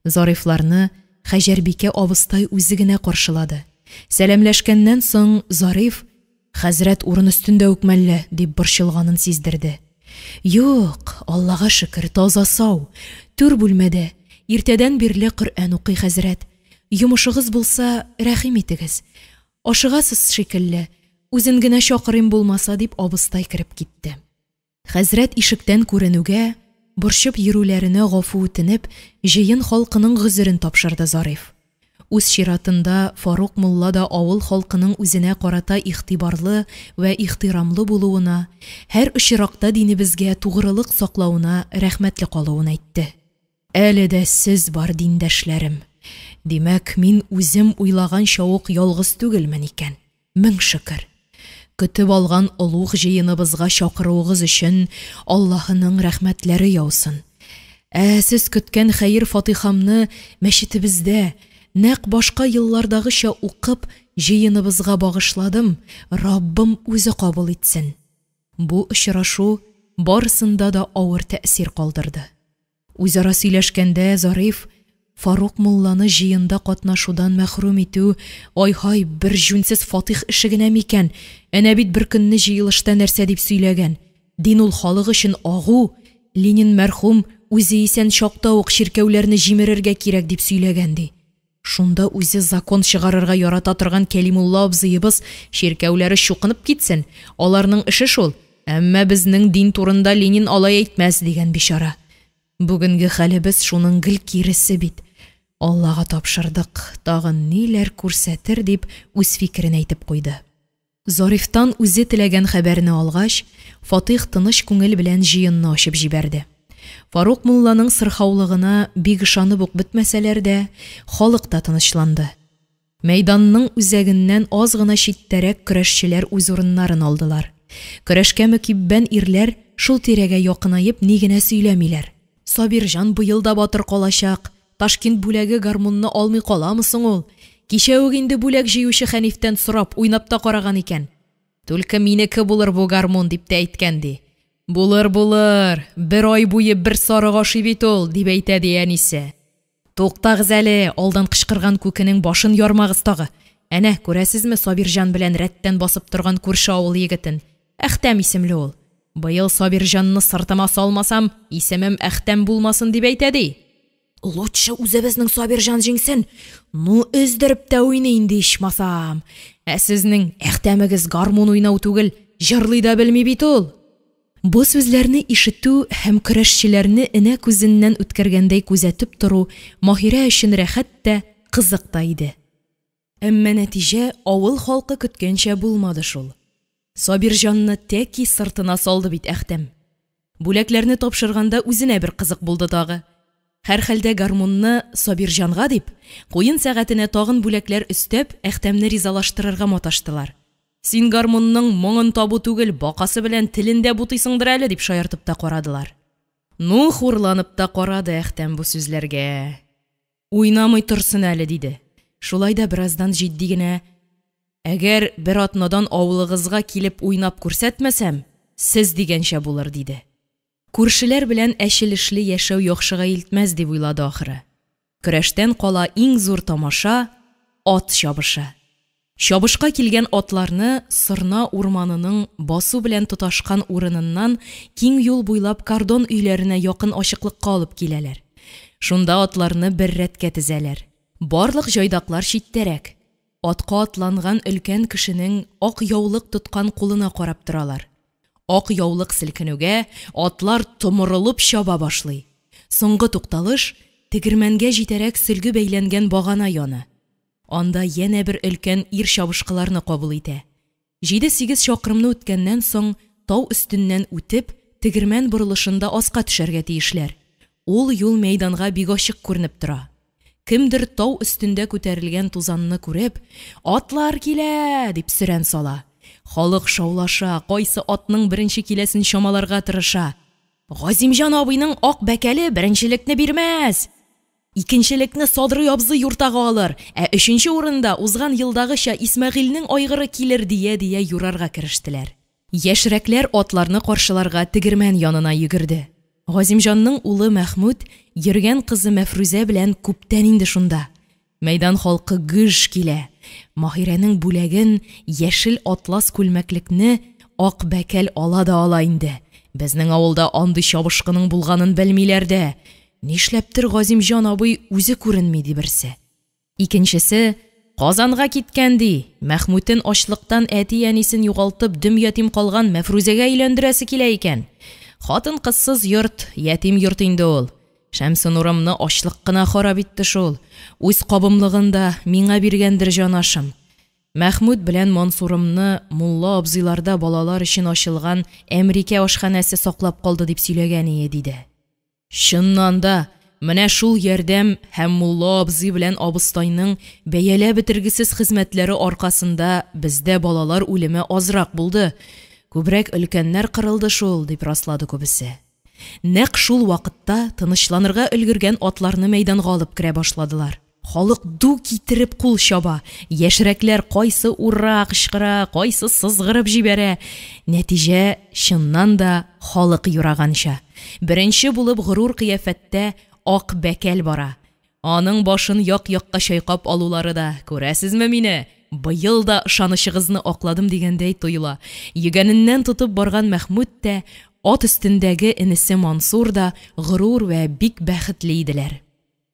Зарифларны Хәҗәрбикә абыстай үзе генә каршылады. Сәламләшкәннән соң Зариф, Хәзрәт урын өстендә үк мәллә, дип борчылганын сиздерде. Юк, Аллага шөкер, таза-сау, түр бүлмәдә, иртәдән бирле Коръән укый хәзрәт. Йомышыгыз булса, рәхим итегез. Ашыгасыз шикелле, үзен генә чакырыйм булмаса, дип абыстай кереп китте. Хәзрәт ишектән күренүгә, борчып йөрүләренә гафу үтенеп, җыен халкының гозерен тапшырды Зариф. Үз чиратында Фарук мулла да авыл халкының үзенә карата игътибарлы вә ихтирамлы булуына, һәр очракта динебезгә тугрылык саклавына рәхмәтле калуын әйтте. Әле дә сез бар, диндәшләрем. Димәк, мин үзем уйлаганча ук ялгыз түгелмен икән. Мең шөкер! Көтеп алган олуг җыеныбызга чакыруыгыз өчен Аллаһының рәхмәтләре яусын. Ә сез көткән хәер-фатихамны мәчетебездә, нәкъ башка еллардагыча укып, җыеныбызга багышладым, Раббым үзе кабул итсен. Бу очрашу барысында да авыр тәэсир калдырды. Үзара сөйләшкәндә Зариф, Фарук мулланы җыенда катнашудан мәхрүм итү, ай-һай, бер җүнсез Фатих эше генә микән, әнә бит беркөнне җыелышта нәрсә дип сөйләгән, дин ул халык өчен агу, Ленин мәрхүм үзе исән чакта ук чиркәүләрне җимерергә кирәк дип сөйләгән, ди. Шунда үзе закон чыгарырга ярата торган Кәлимулла абзыебыз чиркәүләре чукынып китсен, аларның эше шул, әмма безнең дин турында Ленин алай әйтмәс, дигән бичара. Бүгенге хәлебез шуның гел киресе бит. Аллага тапшырдык, тагын ниләр күрсәтер, дип үз фикерен әйтеп куйды. Зарифтан үзе теләгән хәбәрне алгач, Фатих тыныч күңел белән җыенны ачып җибәрде. Фарук мулланың сырхаулыгына бик ышанып ук бетмәсәләр дә, халык та тынычланды. Мәйданның үзәгеннән аз гына читтәрәк көрәшчеләр үз урыннарын алдылар. Көрәшкә мөкиббән ирләр шул тирәгә якынаеп ни генә сөйләмиләр. Сабирҗан быел да батыр калачак, Ташкент бүләге гармунны алмый каламы соң ул? Кичә үк инде бүләк җыючы Хәнифтән сорап, уйнап та караган икән. Түлке минеке булыр бу гармун, дип тә әйткән, ди. Булыр, булыр, бер ай буе бер сарык ашый бит ул, дип әйтә, ди әнисе. Туктагыз әле, алдан кычкырган күкенең башын ярмагыз тагы. Әнә, күрәсезме Сабирҗан белән рәттән басып торган күрше авыл егетен? Әхтәм исемле ул. Быел Сабирҗанны сыртыма салмасам, исемем Әхтәм булмасын, дип әйтә, ди. Лутчы үзебезнең Сабирҗан җиңсен. Ну, өздереп тә уйный инде ичмасам. Ә сезнең Әхтәмегез гармун уйнау түгел, җырлый да белми бит ул. Бу сүзләрне ишетү һәм көрәшчеләрне энә күзеннән үткәргәндәй күзәтеп тору Маһирә өчен рәхәт тә, кызык та иде. Әмма нәтиҗә авыл халкы көткәнчә булмады шул. Сабирҗанны тәки сыртына салды бит Әхтәм. Бүләкләрне тапшырганда үзенә бер кызык булды тагы. Һәрхәлдә гармунны Сабирҗанга дип, куен сәгатенә тагын бүләкләр өстәп, Әхтәмне ризалаштырырга маташтылар. Син гармунның моңын табу түгел, бакасы белән телен дә бутыйсыңдыр әле, дип шаяртып та карадылар. Ну, хурланып та карады Әхтәм бу сүзләргә. Уйнамый торсын әле, диде. Шулай да бераздан җитди генә, Әгәр бер атнадан авылыгызга килеп уйнап күрсәтмәсәм, сез дигәнчә булыр, диде. Күршеләр белән әчелешле яшәү яхшыга илтмәс, дип уйлады ахры. Көрәштән кала иң зур тамаша, ат чабышы. Чабышка килгән атларны Сорна урманының басу белән тоташкан урыныннан киң юл буйлап кордон өйләренә якын ачыклыкка алып киләләр. Шунда атларны бер рәткә тезәләр. Барлык җайдаклар читтәрәк. Атка атланган өлкән кешенең ак яулык тоткан кулына карап торалар. Ак яулык селкенүгә, атлар томырылып чаба башлый. Соңгы тукталыш – тегермәнгә җитәрәк сөлге бәйләнгән багана яны. Анда янә бер өлкән ир чабышкыларны кабул итә. Җиде-сигез чакрымны үткәннән соң, тау өстеннән үтеп, тегермән борылышында аска төшәргә тиешләр. Ул юл мәйданга бик ачык күренеп тора. Кемдер тау өстендә күтәрелгән тузанны күреп, «Атлар килә!» дип сөрән сала. Халык шаулаша, кайсы атның беренче киләсен чамаларга тырыша. «Газимҗан абыйның ак бәкәле беренчелекне бирмәс! Икенчелекне Садрый абзый юртагы алыр, ә өченче урында узган елдагыча Исмәгыйльнең айгыры килер!» дия-дия юрарга керештеләр. Яшьрәкләр атларны каршыларга тегермән янына йөгерде. Газимҗанның улы Мәхмүт йөргән кызы Мәфрүзә белән күптән инде шунда. Мәйдан халкы гөж килә. Маһирәнең бүләген, яшел атлас күлмәклекне ак бәкәл ала да ала инде. Безнең авылда андый чабышкының булганын белмиләр дә. Нишләптер Газимҗан абый үзе күренми, ди берсе. Икенчесе, Казанга киткән, ди, Мәхмүтен ачлыктан әти-әнисен югалтып дөм ятим калган Мәфрүзәгә өйләндерәсе килә икән. Хатын-кызсыз йорт, ятим йорт инде ул. Шәмсенурымны ачлык кына харап итте шул. Үз кабымлыгын да миңа биргәндер җанашым. Мәхмүт белән Мансурымны мулла абзыйларда балалар өчен ачылган Әмрикә ашханәсе саклап калды дип сөйләгән ие, диде. Чыннан да, менә шул ярдәм һәм мулла абзый белән абыстайның бәяләп бетергесез хезмәтләре аркасында бездә балалар үлеме азрак булды, күбрәк өлкәннәр кырылды шул, дип раслады күбесе. Нәкъ шул вакытта тынычланырга өлгергән атларны мәйданга алып керә башладылар. Халык ду китереп кул чаба, яшьрәкләр кайсы ура кычкыра, кайсы сызгырып җибәрә. Нәтиҗә, чыннан да, халык юраганча. Беренче булып горур кыяфәттә ак бәкәл бара. Аның башын як-якка чайкап алулары да, күрәсезме мине, быел да ышанычыгызны акладым дигәндәй тоела. Йөгәненнән тотып барган Мәхмүт тә, ат өстендәге энесе Мансур да горур вә бик бәхетле иделәр.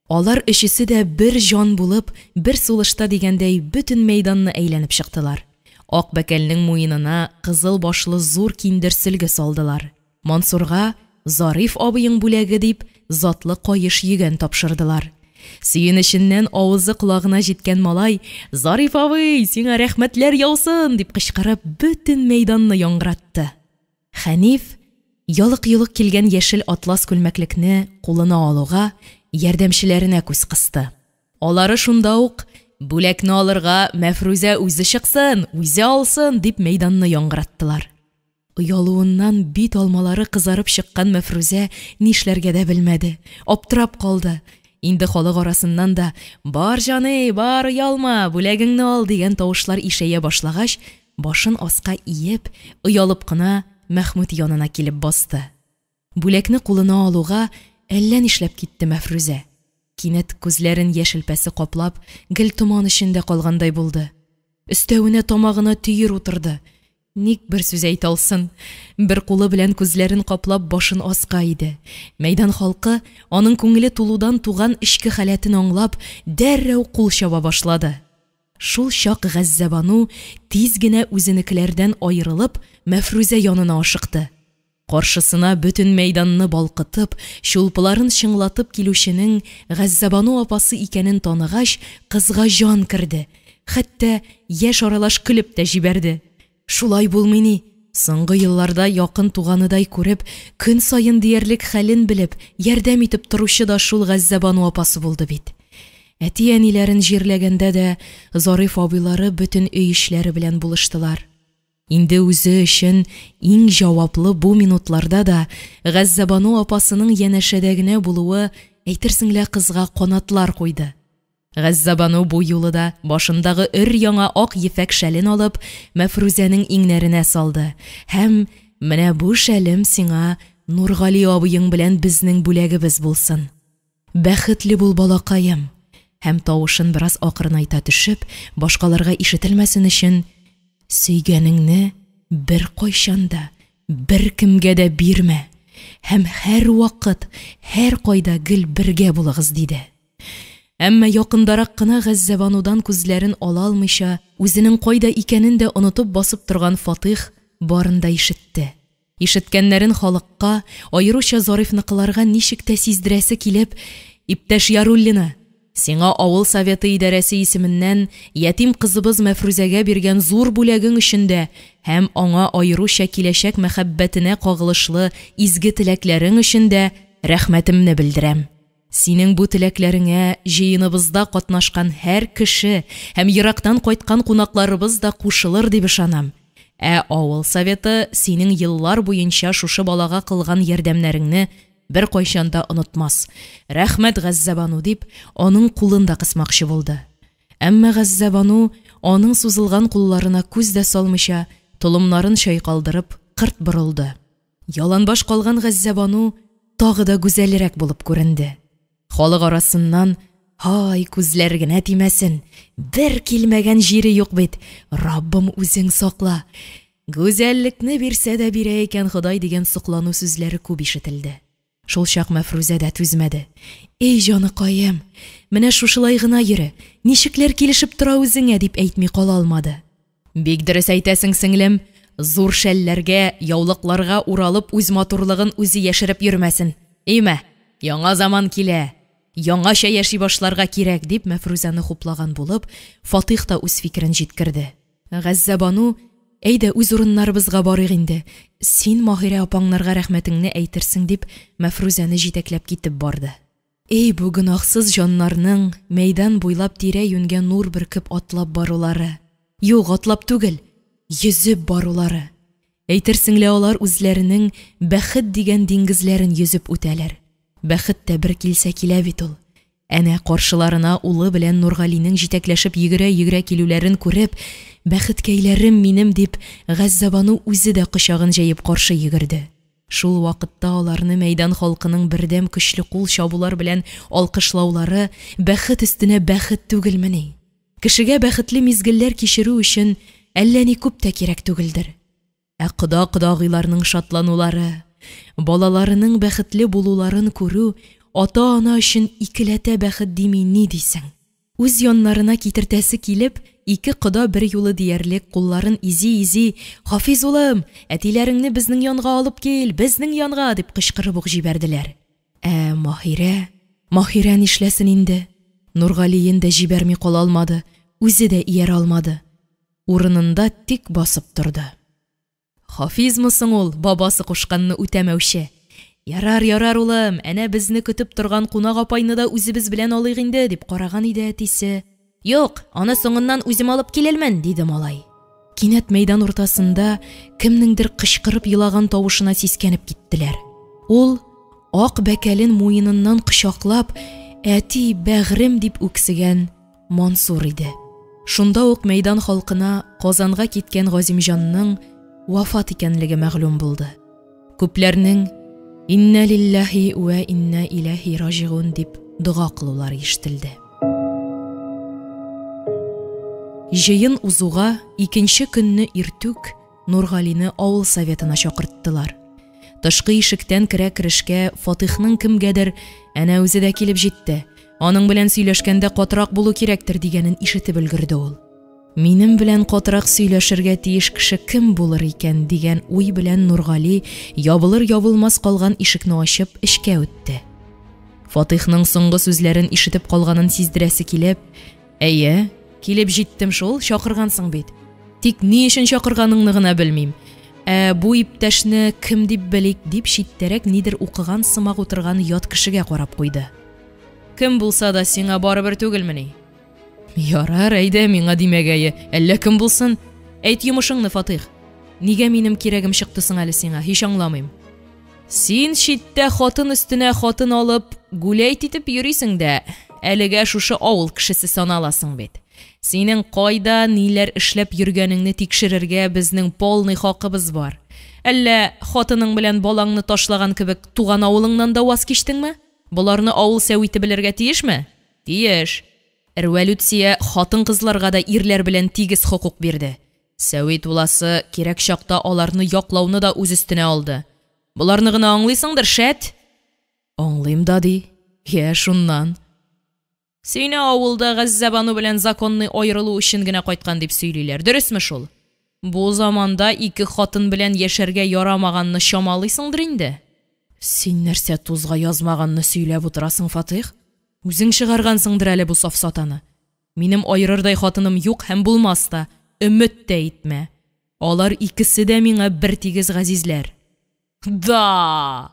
Алар өчесе дә бер җан булып, бер сулышта дигәндәй бөтен мәйданны әйләнеп чыктылар. Ак бәкәлнең муенына кызыл башлы зур киндер сөлге салдылар. Мансурга Зариф абыең бүләге дип, затлы каеш йөгән тапшырдылар. Сөенеченнән авызы колагына җиткән малай, «Зариф абый, сиңа рәхмәтләр яусын!» дип кычкырып, бөтен мәйданны яңгыратты. Хәниф, ялык-йолык килгән яшел атлас күлмәклекне кулына алуга, ярдәмчеләренә күз кысты. Алары шунда ук, «Бүләкне алырга Мәфрүзә үзе чыксын, үзе алсын!» дип мәйданны яңгыраттылар. Оялуыннан бит алмалары кызарып чыккан Мәфрүзә нишләргә дә белмәде, аптырап калды. Инде халык арасыннан да «Бар, җаный, бар, оялма, бүләгеңне ал!» дигән тавышлар ишәя башлагач, башын аска иеп, оялып кына Мәхмүт янына килеп басты. Бүләкне кулына алуга әллә нишләп китте Мәфрүзә. Кинәт күзләрен яшь элпәсе каплап, гел томан эчендә калгандай булды. Өстәвенә тамагына төер утырды. Ник бер сүз әйтә алсын? Бер кулы белән күзләрен каплап башын аска иде. Мәйдан халкы, аның күңеле тулудан туган эчке халәтен аңлап, дәррәү кул чаба башлады. Шул чак Газзәбану, тиз генә үзенекеләрдән аерылып, Мәфрүзә янына ашыкты. Каршысына бөтен мәйданны балкытып, чулпыларын чыңлатып килүченең Газзәбану апасы икәнен таныгач, кызга җан керде, хәтта яшь аралаш көлеп тә җибәрде. Шулай булмый ни! Соңгы елларда якын туганыдай күреп, көн саен диярлек хәлен белеп, ярдәм итеп торучы да шул Газзәбану апасы булды бит. Әти-әниләрен җирләгәндә дә Зариф абыйлары бөтен өй эшләре белән булыштылар. Инде үзе өчен иң җаваплы бу минутларда да Газзәбану апасының янәшәдә генә булуы әйтерсең лә кызга канатлар куйды. Газзәбану бу юлы да башындагы өр-яңа ак ефәк шәлен алып, Мәфрүзәнең иңнәренә салды һәм, Менә бу шәлем сиңа Нургали абыең белән безнең бүләгебез булсын. Бәхетле бул, балакаем! Һәм тавышын бераз акрынайта төшеп, башкаларга ишетелмәсен өчен, Сөйгәнеңне беркайчан да, беркемгә дә бирмә һәм һәрвакыт, һәркайда гел бергә булыгыз, диде. Әмма якындарак кына Газзәбанудан күзләрен ала алмыйча, үзенең кайда икәнен дә онытып басып торган Фатыйх барын да ишетте. Ишеткәннәрен халыкка, аеруча Зарифныкыларга ничек тә сиздерәсе килеп: «Иптәш Яруллина, сиңа авыл советы идарәсе исеменнән ятим кызыбыз Мәфрүзәгә биргән зур бүләгең өчен дә һәм аңа аеруча киләчәк мәхәббәтенә кагылышлы изге теләкләрең өчен дә рәхмәтемне белдерәм. Синең бу теләкләреңә җыеныбызда катнашкан һәр кеше һәм ерактан кайткан кунакларыбыз да кушылыр дип ышанам. Ә авыл советы синең еллар буенча шушы балага кылган ярдәмнәреңне беркайчан да онытмас. Рәхмәт, Газзәбану, дип, аның кулын да кысмакчы булды. Әмма Газзәбану, аның сузылган кулларына күз дә салмыйча, толымнарын чайкалдырып, кырт борылды. Яланбаш калган Газзәбану тагы да гүзәлрәк булып күренде. Халык арасыннан: «Һай, күзләр генә тимәсен, бер килмәгән җире юк бит, Раббым, үзең сакла! Гүзәллекне бирсә дә бирә икән Ходай!» дигән соклану сүзләре күп ишетелде. Шулчак Мәфрүзә дә түзмәде. «Эй, җаныкаем, менә шушылай гына йөре, ничекләр килешеп тора үзеңә!» дип әйтми кала алмады. «Бик дөрес әйтәсең, сеңлем, зур шәлләргә, яулыкларга уралып үз матурлыгын үзе яшереп йөрмәсен. Имә, яңа заман килә, яңача яши башларга кирәк», дип Мәфрүзәне хуплаган булып, Фатих та үз фикерен җиткерде. Газзәбану: «Әйдә, үз урыннарыбызга барыйк инде, син Маһирә апаңнарга рәхмәтеңне әйтерсең», дип, Мәфрүзәне җитәкләп китеп барды. Эй, бу гөнаһсыз җаннарның мәйдан буйлап тирә-юньгә нур бөркеп атлап барулары! Юк, атлап түгел, йөзеп барулары! Әйтерсең лә алар үзләренең бәхет дигән диңгезләрен йөзеп үтәләр. Бәхет тә бер килсә килә бит ул. Әнә каршыларына улы белән Нургалинең җитәкләшеп йөгерә-йөгерә килүләрен күреп, «Бәхеткәйләрем минем!» дип, Газзәбану үзе дә кочагын җәеп каршы йөгерде. Шул вакытта аларны мәйдан халкының бердәм көчле кул чабулар белән алкышлаулары бәхет өстенә бәхет түгелмени? Кешегә бәхетле мизгелләр кичерү өчен әллә ни күп тә кирәк түгелдер. Ә кода-кодагыйларның шатланулары, балаларының бәхетле булуларын күрү ата-ана өчен икеләтә бәхет дими ни дисең? Үз яннарына китертәсе килеп, ике кода берьюлы диярлек кулларын изи-изи: «Хафиз улым, әтиләреңне безнең янга алып кил, безнең янга!» – дип кычкырып ук җибәрделәр. Ә Маһирә, Маһирә нишләсен инде? Нургалиен дә җибәрми кала алмады, үзе дә иярә алмады. Урынында тик басып торды. Хафизмы соң ул, бабасы кушканны үтәмәүче? Ярар, ярар, улым, әнә безне көтеп торган кунак апайны да үзебез белән алыйк инде, дип караган иде әтисе. Юк, аны соңыннан үзем алып килермен, диде малай. Кинәт мәйдан уртасында кемнеңдер кычкырып елаган тавышына сискәнеп киттеләр. Ул, ак бәкәлен муеныннан кочаклап, әти, бәгърем дип үксегән Мансур иде. Шунда ук мәйдан халкына Казанга киткән Газимҗанның вафат икәнлеге мәгълүм булды. Күпләрнең «Иннә лилләһи вә иннә иләһи раҗигун» дип дога кылулары ишетелде. Җыен узуга икенче көнне иртүк Нургалине авыл советына чакырттылар. Тышкы ишектән керә-керешкә Фатыйхның кемгәдер «Әнә үзе дә килеп җитте, аның белән сөйләшкәндә катырак булу кирәктер» дигәнен ишетеп өлгерде ул. Минем белән катырак сөйләшергә тиеш кеше кем булыр икән дигән уй белән Нургали ябылыр-ябылмас калган ишекне ачып эчкә үтте. Фатыйхның соңгы сүзләрен ишетеп калганын сиздерәсе килеп, Әйе, килеп җиттем шул, чакыргансың бит. Тик ни өчен чакырганыңны гына белмим. Ә бу иптәшне кем дип белик, дип читтәрәк нидер укыган сымак утырган ят кешегә карап куйды. Кем булса да сиңа барыбер түгелмени? Ярар, әйдә, миңа димәгәе, әллә кем булсын. Әйт йомышыңны, Фатыйх. Нигә минем кирәгем чыкты соң әле сиңа, һич аңламыйм. Син читтә хатын өстенә хатын алып, гүләйт итеп йөрисең дә, әлегә шушы авыл кешесе саналасың бит. Синең кайда, ниләр эшләп йөргәнеңне тикшерергә безнең полный хакыбыз бар. Әллә хатының белән балаңны ташлаган кебек туган авылыңнан да ваз кичтеңме? Боларны авыл сәвите белергә тиешме? Тиеш. Рвәлүтсия хатын-кызларга да ирләр белән тигез хокук бирде. Сәвит уласы кирәк чакта аларны яклауны да үз өстенә алды. Боларны гына аңлыйсыңдыр, шәт? Аңлыйм да ди. Йә, шуннан. Сине авылда Газзәбану белән законный аерылу өчен генә кайткан дип сөйлиләр. Дөресме шул? Бу заманда ике хатын белән яшәргә ярамаганны чамалыйсыңдыр инде. Син нәрсә тузга язмаганны сөйләп утырасың, Фатих? Үзең чыгаргансыңдыр әле бу сафсатаны. Минем аерырдай хатыным юк һәм булмас та, өмет тә итмә. Алар икесе дә миңа бертигез газизләр. Да!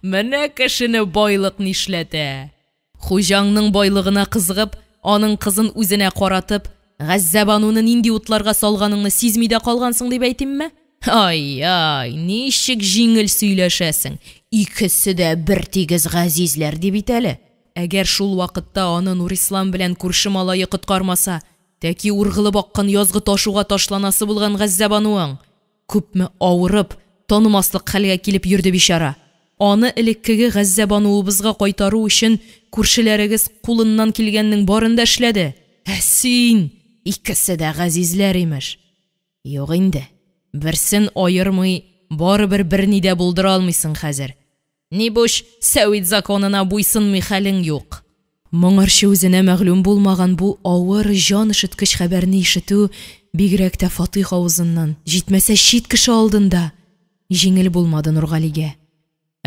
Менә кешене байлык нишләтә! Хуҗаңның байлыгына кызыгып, аның кызын үзенә каратып, Газзәбануны нинди утларга салганыңны сизми дә калгансың дип әйтимме? Ай-ай, ничек җиңел сөйләшәсең! Икесе дә бертигез газизләр ди бит әле. Әгәр шул вакытта аны Нурислам белән күрше малае коткармаса, тәки ургылып аккан язгы ташуга ташланасы булган Газзәбануың! Күпме авырып, танымаслык хәлгә килеп йөрде бичара. Аны элеккеге Газзәбануыбызга кайтару өчен күршеләрегез кулыннан килгәннең барын да эшләде. Ә син! Икесе дә газизләр, имеш. Юк инде, берсен аермый, барыбер берни дә булдыра алмыйсың хәзер. Нибуч, сәвит законына буйсынмый хәлең юк. Моңарчы үзенә мәгълүм булмаган бу авыр, җан өшеткеч хәбәрне ишетү, бигрәк тә Фатыйх авызыннан, җитмәсә чит кеше алдында, җиңел булмады Нургалигә.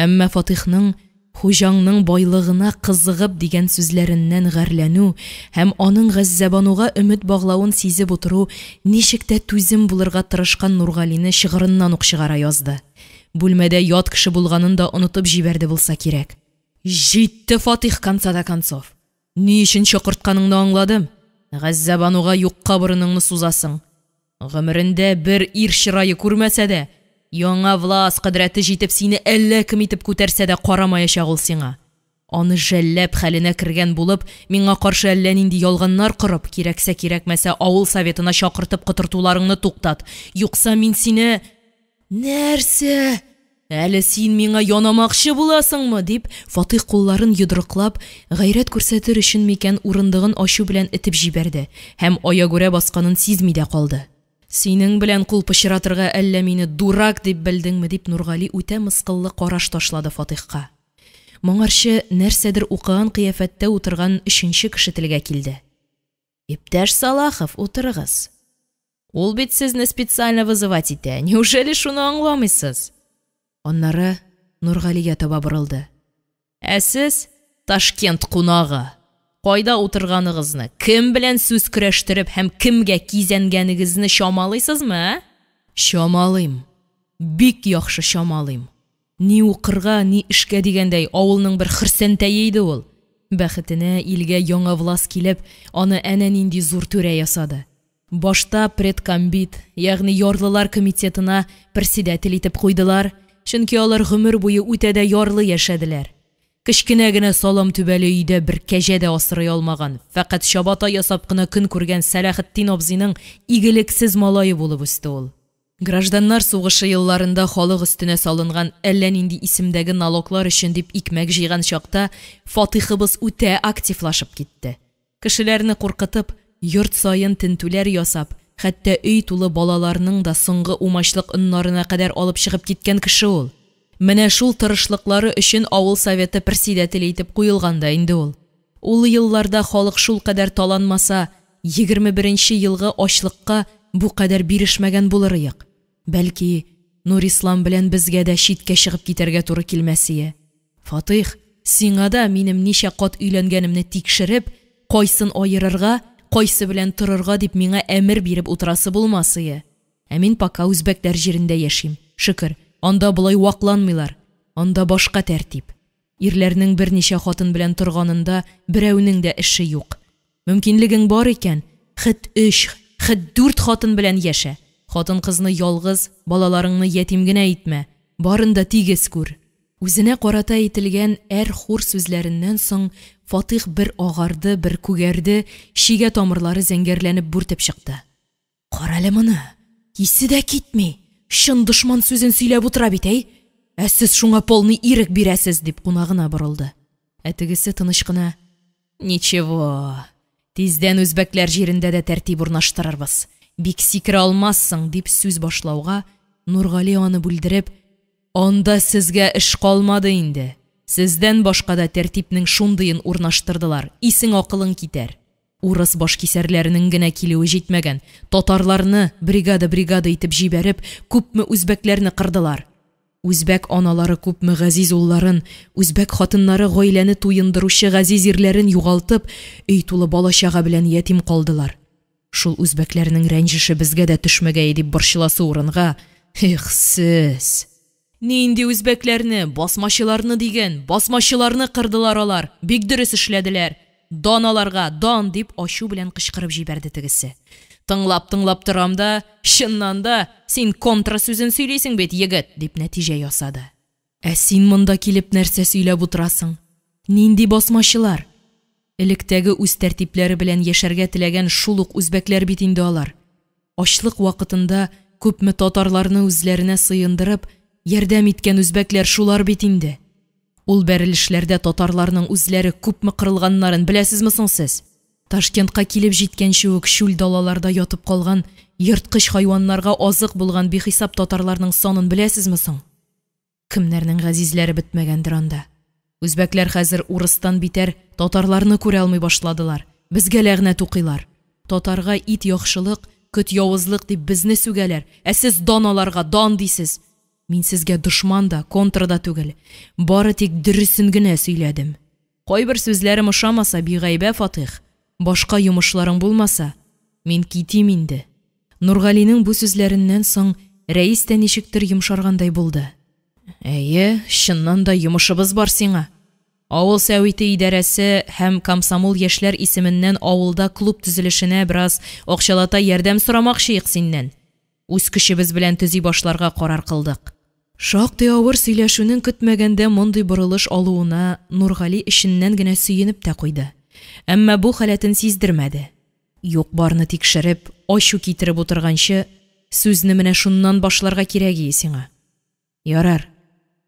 Әмма Фатыйхның хуҗаңның байлыгына кызыгып дигән сүзләреннән гарьләнү һәм аның Газзәбануга өмет баглавын сизеп утыру ничек тә түзем булырга тырышкан Нургалине чыгырыннан ук чыгара язды. Бүлмәдә ят кеше булганын да онытып җибәрде булса кирәк. Җитте, Фатыйх, конца да концов! Ни өчен чакыртканыңны аңладым. Газзәбануга юкка борыныңны сузасың. Гомерендә бер ир чырае күрмәсә дә, яңа влас кодрәте җитеп сине әллә кем итеп күтәрсә дә карамаячак ул сиңа. Аны жәлләп хәленә кергән булып, миңа каршы әллә нинди ялганнар корып, кирәксә-кирәкмәсә авыл советына чакыртып котыртуларыңны туктат. Юкса мин сине... Нәрсә? Әле син миңа янамакчы буласыңмы? дип, Фатыйх кулларын йодрыклап, гайрәт күрсәтер өчен микән урындыгын ачу белән этеп җибәрде һәм аягүрә басканын сизми дә калды. Синең белән кул пычратырга әллә мине дурак дип белдеңме? дип, Нургали үтә мыскыллы караш ташлады Фатыйхка. Моңарчы нәрсәдер укыган кыяфәттә утырган өченче кеше телгә килде. Иптәш Салахов, утырыгыз. Ул бит сезне специально вызывать итә, неужели шуны аңламыйсыз? Аннары Нургалигә таба борылды. Ә сез, Ташкент кунагы, кайда утырганыгызны, кем белән сүз көрәштереп һәм кемгә кизәнгәнегезне чамалыйсызмы, ә? Чамалыйм. Бик яхшы чамалыйм. Ни укырга, ни эшкә дигәндәй, авылның бер хөрсәнтәе иде ул. Бәхетенә, илгә яңа влас килеп, аны әнә нинди зур түрә ясады. Башта предкомбит, ягъни ярлылар комитетына персидәтел итеп куйдылар, чөнки алар гомер буе үтә дә ярлы яшәделәр. Кечкенә генә салам түбәле өйдә бер кәҗә дә асрый алмаган, фәкать чабата ясап кына көн күргән Сәләхетдин абзыйның игелексез малае булып үсте ул. Гражданнар сугышы елларында халык өстенә салынган әллә нинди исемдәге налоглар өчен дип икмәк җыйган чакта Фатыйхыбыз үтә активлашып китте. Кешеләрне куркытып, йорт саен тентүләр ясап, хәтта өй тулы балаларның да соңгы умачлык оннарына кадәр алып чыгып киткән кеше ул. Менә шул тырышлыклары өчен авыл советы персидәтеле итеп куелган да инде ул. Ул елларда халык шулкадәр таланмаса, 21 нче елгы ачлыкка бу кадәр бирешмәгән булырыек. Бәлки, Нурислам белән безгә дә читкә чыгып китәргә туры килмәсие. Фатыйх, сиңа да минем ничә кат өйләнгәнемне тикшереп, кайсын аерырга, кайсы белән торырга дип миңа әмер биреп утырасы булмасые. Ә мин пока үзбәкләр җирендә яшим, шөкер, анда болай вакланмыйлар, анда башка тәртип. Ирләрнең берничә хатын белән торганында берәүнең дә эше юк. Мөмкинлегең бар икән, хет өч, хет дүрт хатын белән яшә. Хатын-кызны ялгыз, балаларыңны ятим генә итмә, барын да тигез күр. Үзенә карата әйтелгән әр-хур сүзләреннән соң Фатыйх бер агарды, бер күгәрде, чигә тамырлары зәңгәрләнеп бүртеп чыкты. Карале моны, исе дә китми, чын дошман сүзен сөйләп утыра бит, әй! Ә сез шуңа полный ирек бирәсез, дип кунагына борылды. Ә тегесе тыныч кына: Ничего, тиздән үзбәкләр җирендә дә тәртип урнаштырырбыз, бик сикерә алмассың, дип сүз башлауга, Нургали аны бүлдереп: Анда сезгә эш калмады инде, сездән башка да тәртипнең шундыен урнаштырдылар, исең-акылың китәр. Урыс башкисәрләренең генә килүе җитмәгән, татарларны бригада-бригада итеп җибәреп, күпме үзбәкләрне кырдылар. Үзбәк аналары күпме газиз улларын, үзбәк хатыннары гаиләне туендыручы газиз ирләрен югалтып, өй тулы бала-чага белән ятим калдылар. Шул үзбәкләрнең рәнҗеше безгә дә төшмәгәе дип борчыласы урынга, их сез! Нинди үзбәкләрне, басмачыларны диген, басмачыларны кырдылар алар, бик дөрес эшләделәр! Дан аларга, дан! – дип, ачу белән кычкырып җибәрде тегесе. Тыңлап-тыңлап торам да, чыннан да, син контра сүзен сөйлисең бит, егет, дип нәтиҗә ясады. Ә син монда килеп нәрсә сөйләп утырасың? Нинди басмачылар? Электәге үз тәртипләре белән яшәргә теләгән шул ук үзбәкләр бит инде алар. Ачлык вакытында күпме татарларны үзләренә сыендырып, ярдәм иткән үзбәкләр шулар бит инде. Ул бәрелешләрдә татарларның үзләре күпме кырылганнарын беләсезме соң сез? Ташкентка килеп җиткәнче үк чүл далаларда ятып калган ерткыч хайваннарга азык булган бихисап татарларның санын беләсезме соң? Кемнәрнең газизләре бетмәгәндер анда. Үзбәкләр хәзер урыстан битәр татарларны күрә алмый башладылар, безгә ләгънәт укыйлар. Татарга ит яхшылык, көт явызлык дип безне сүгәләр, ә сез дан аларга, дан дисез. Мин сезгә дошман да, контра да түгел, бары тик дөресен генә сөйләдем. Кайбер сүзләрем ошамаса, бигайбә, Фатыйх, башка йомышларың булмаса, мин китим инде. Нургалинең бу сүзләреннән соң рәис тә ничектер йомшаргандай булды. Әйе, чыннан да йомышыбыз бар сиңа. Авыл сәвите идарәсе һәм комсомол яшьләр исеменнән авылда клуб төзелешенә бераз акчалата ярдәм сорамакчыек синнән. Үз көчебез белән төзи башларга карар кылдык. Шактый авыр сөйләшүнең көтмәгәндә мондый борылыш алуына Нургали эченнән генә сөенеп тә куйды. Әмма бу халәтен сиздермәде. Юк-барны тикшереп, ачу китереп утырганчы, сүзне менә шуннан башларга кирәгие сиңа. Ярар,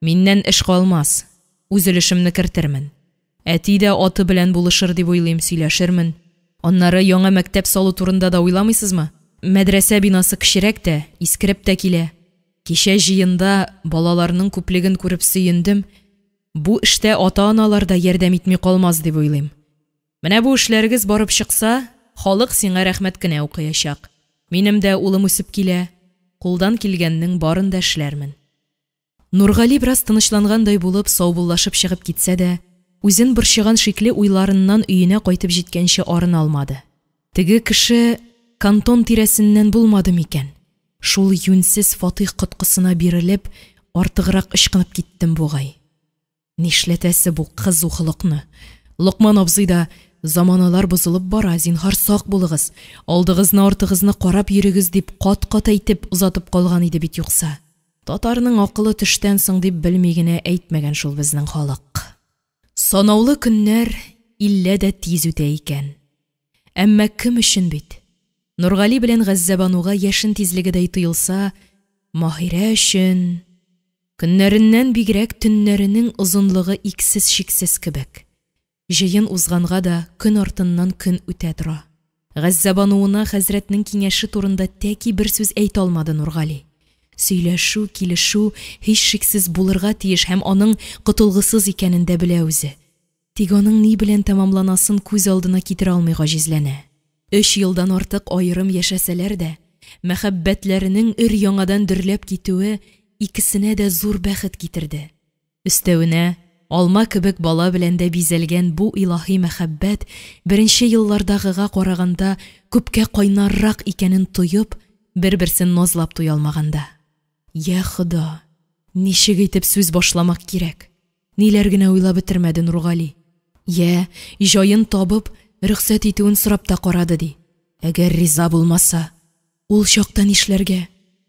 миннән эш калмас, үз өлешемне кертермен. Әти дә аты белән булышыр дип уйлыйм, сөйләшермен. Аннары яңа мәктәп салу турында да уйламыйсызмы? Мәдрәсә бинасы кечерәк тә, искереп тә килә. Кичә җыенда балаларның күплеген күреп сөендем. Бу эштә ата-аналар да ярдәм итми калмас дип уйлыйм. Менә бу эшләрегез барып чыкса, халык сиңа рәхмәт кенә укыячак. Минем дә улым үсеп килә, кулдан килгәннең барын да эшләрмен. Нургали бераз тынычлангандай булып, саубуллашып чыгып китсә дә, үзен борчыган шикле уйларыннан өенә кайтып җиткәнче арына алмады. Теге кеше кантон тирәсеннән булмады микән? Шул юньсез Фатыйх коткысына бирелеп, артыграк ычкынып киттем бугай. Нишләтәсе бу кызу холыкны? Локман абзый да, заманалар бозылып бара, зинһар сак булыгыз, алдыгызны-артыгызны карап йөрегез дип кат-кат әйтеп озатып калган иде бит юкса. Татарның акылы төштән соң дип белми генә әйтмәгән шул безнең халык. Санаулы көннәр иллә дә тиз үтә икән. Әмма кем өчен бит? Нургали белән Газзәбануга яшен тизлегедәй тоелса, Маһирә өчен көннәреннән бигрәк төннәренең озынлыгы иксез-чиксез кебек. Җыен узганга да көн артыннан көн үтә тора. Газзәбануына хәзрәтнең киңәше турында тәки бер сүз әйтә алмады Нургали. Сөйләшү, килешү һичшиксез булырга тиеш һәм аның котылгысыз икәнен дә белә үзе. Тик аның ни белән тәмамланасын күз алдына китерә алмый гаҗизләнә. 3 елдан артык аерым яшәсәләр дә, мәхәббәтләренең өр-яңадан дөрләп китүе икесенә дә зур бәхет китерде. Өстәвенә, алма кебек бала белән дә бизәлгән бу илаһи мәхәббәт беренче еллардагыга караганда күпкә кайнаррак икәнен тоеп, бер-берсен назлап туя алмаганда. Йа Хода, ничек итеп сүз башламак кирәк? Ниләр генә уйлап бетермәде Нургали. Йә, җаен табып, рөхсәт итүен сорап та карады ди. Әгәр риза булмаса, ул чакта нишләргә?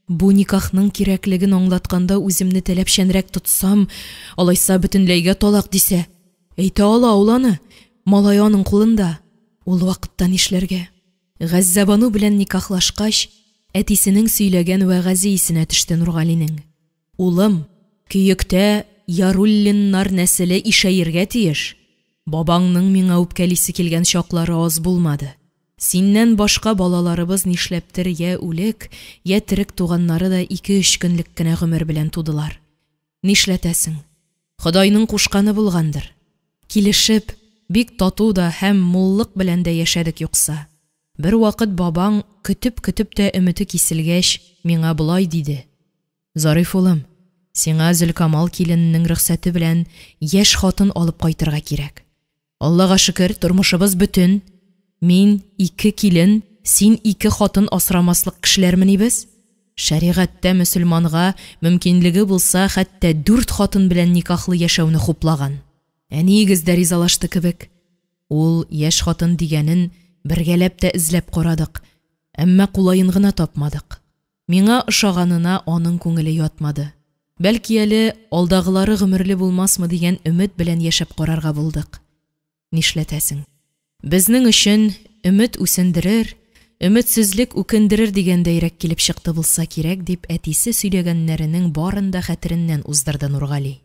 Бу никахның кирәклеген аңлатканда үземне таләпчәнрәк тотсам, алайса бөтенләйгә талак дисә, әйтә ала ул аны, малай аның кулында. Ул вакытта нишләргә? Газзәбану белән никахлашкач, әтисенең сөйләгән вәгазе исенә төште Нургалинең. Улым, Көектә Яруллиннар нәселе ишәергә тиеш. Бабаңның миңа үпкәлисе килгән чаклары аз булмады. Синнән башка балаларыбыз нишләптер йә үлек, йә терек туганнары да 2-3 көнлек кенә гомер белән тудылар. Нишләтәсең? Ходайның кушканы булгандыр. Килешеп, бик тату да һәм муллык белән дә яшәдек юкса. Бервакыт бабаң, көтеп-көтеп тә өмете киселгәч, миңа болай диде: «Зариф улым, сиңа Зөлкамал киленнең рөхсәте белән яшь хатын алып кайтырга кирәк. Аллага шөкер, тормышыбыз бөтен. Мин ике килен, син ике хатын асрамаслык кешеләрмени без? Шәригать тә мөселманга, мөмкинлеге булса, хәтта дүрт хатын белән никахлы яшәүне хуплаган. Әниегез дә ризалашты кебек. Ул яшь хатын дигәнен бергәләп тә эзләп карадык, әмма кулаен гына тапмадык. Миңа ошаганына аның күңеле ятмады. Бәлки әле алдагылары гомерле булмасмы дигән өмет белән яшәп карарга булдык. Нишләтәсең? Безнең өчен өмет үсендерер, өметсезлек үкендерер дигәндәйрәк килеп чыкты булса кирәк, дип әтисе сөйләгәннәренең барын да хәтереннән уздырды Нургали.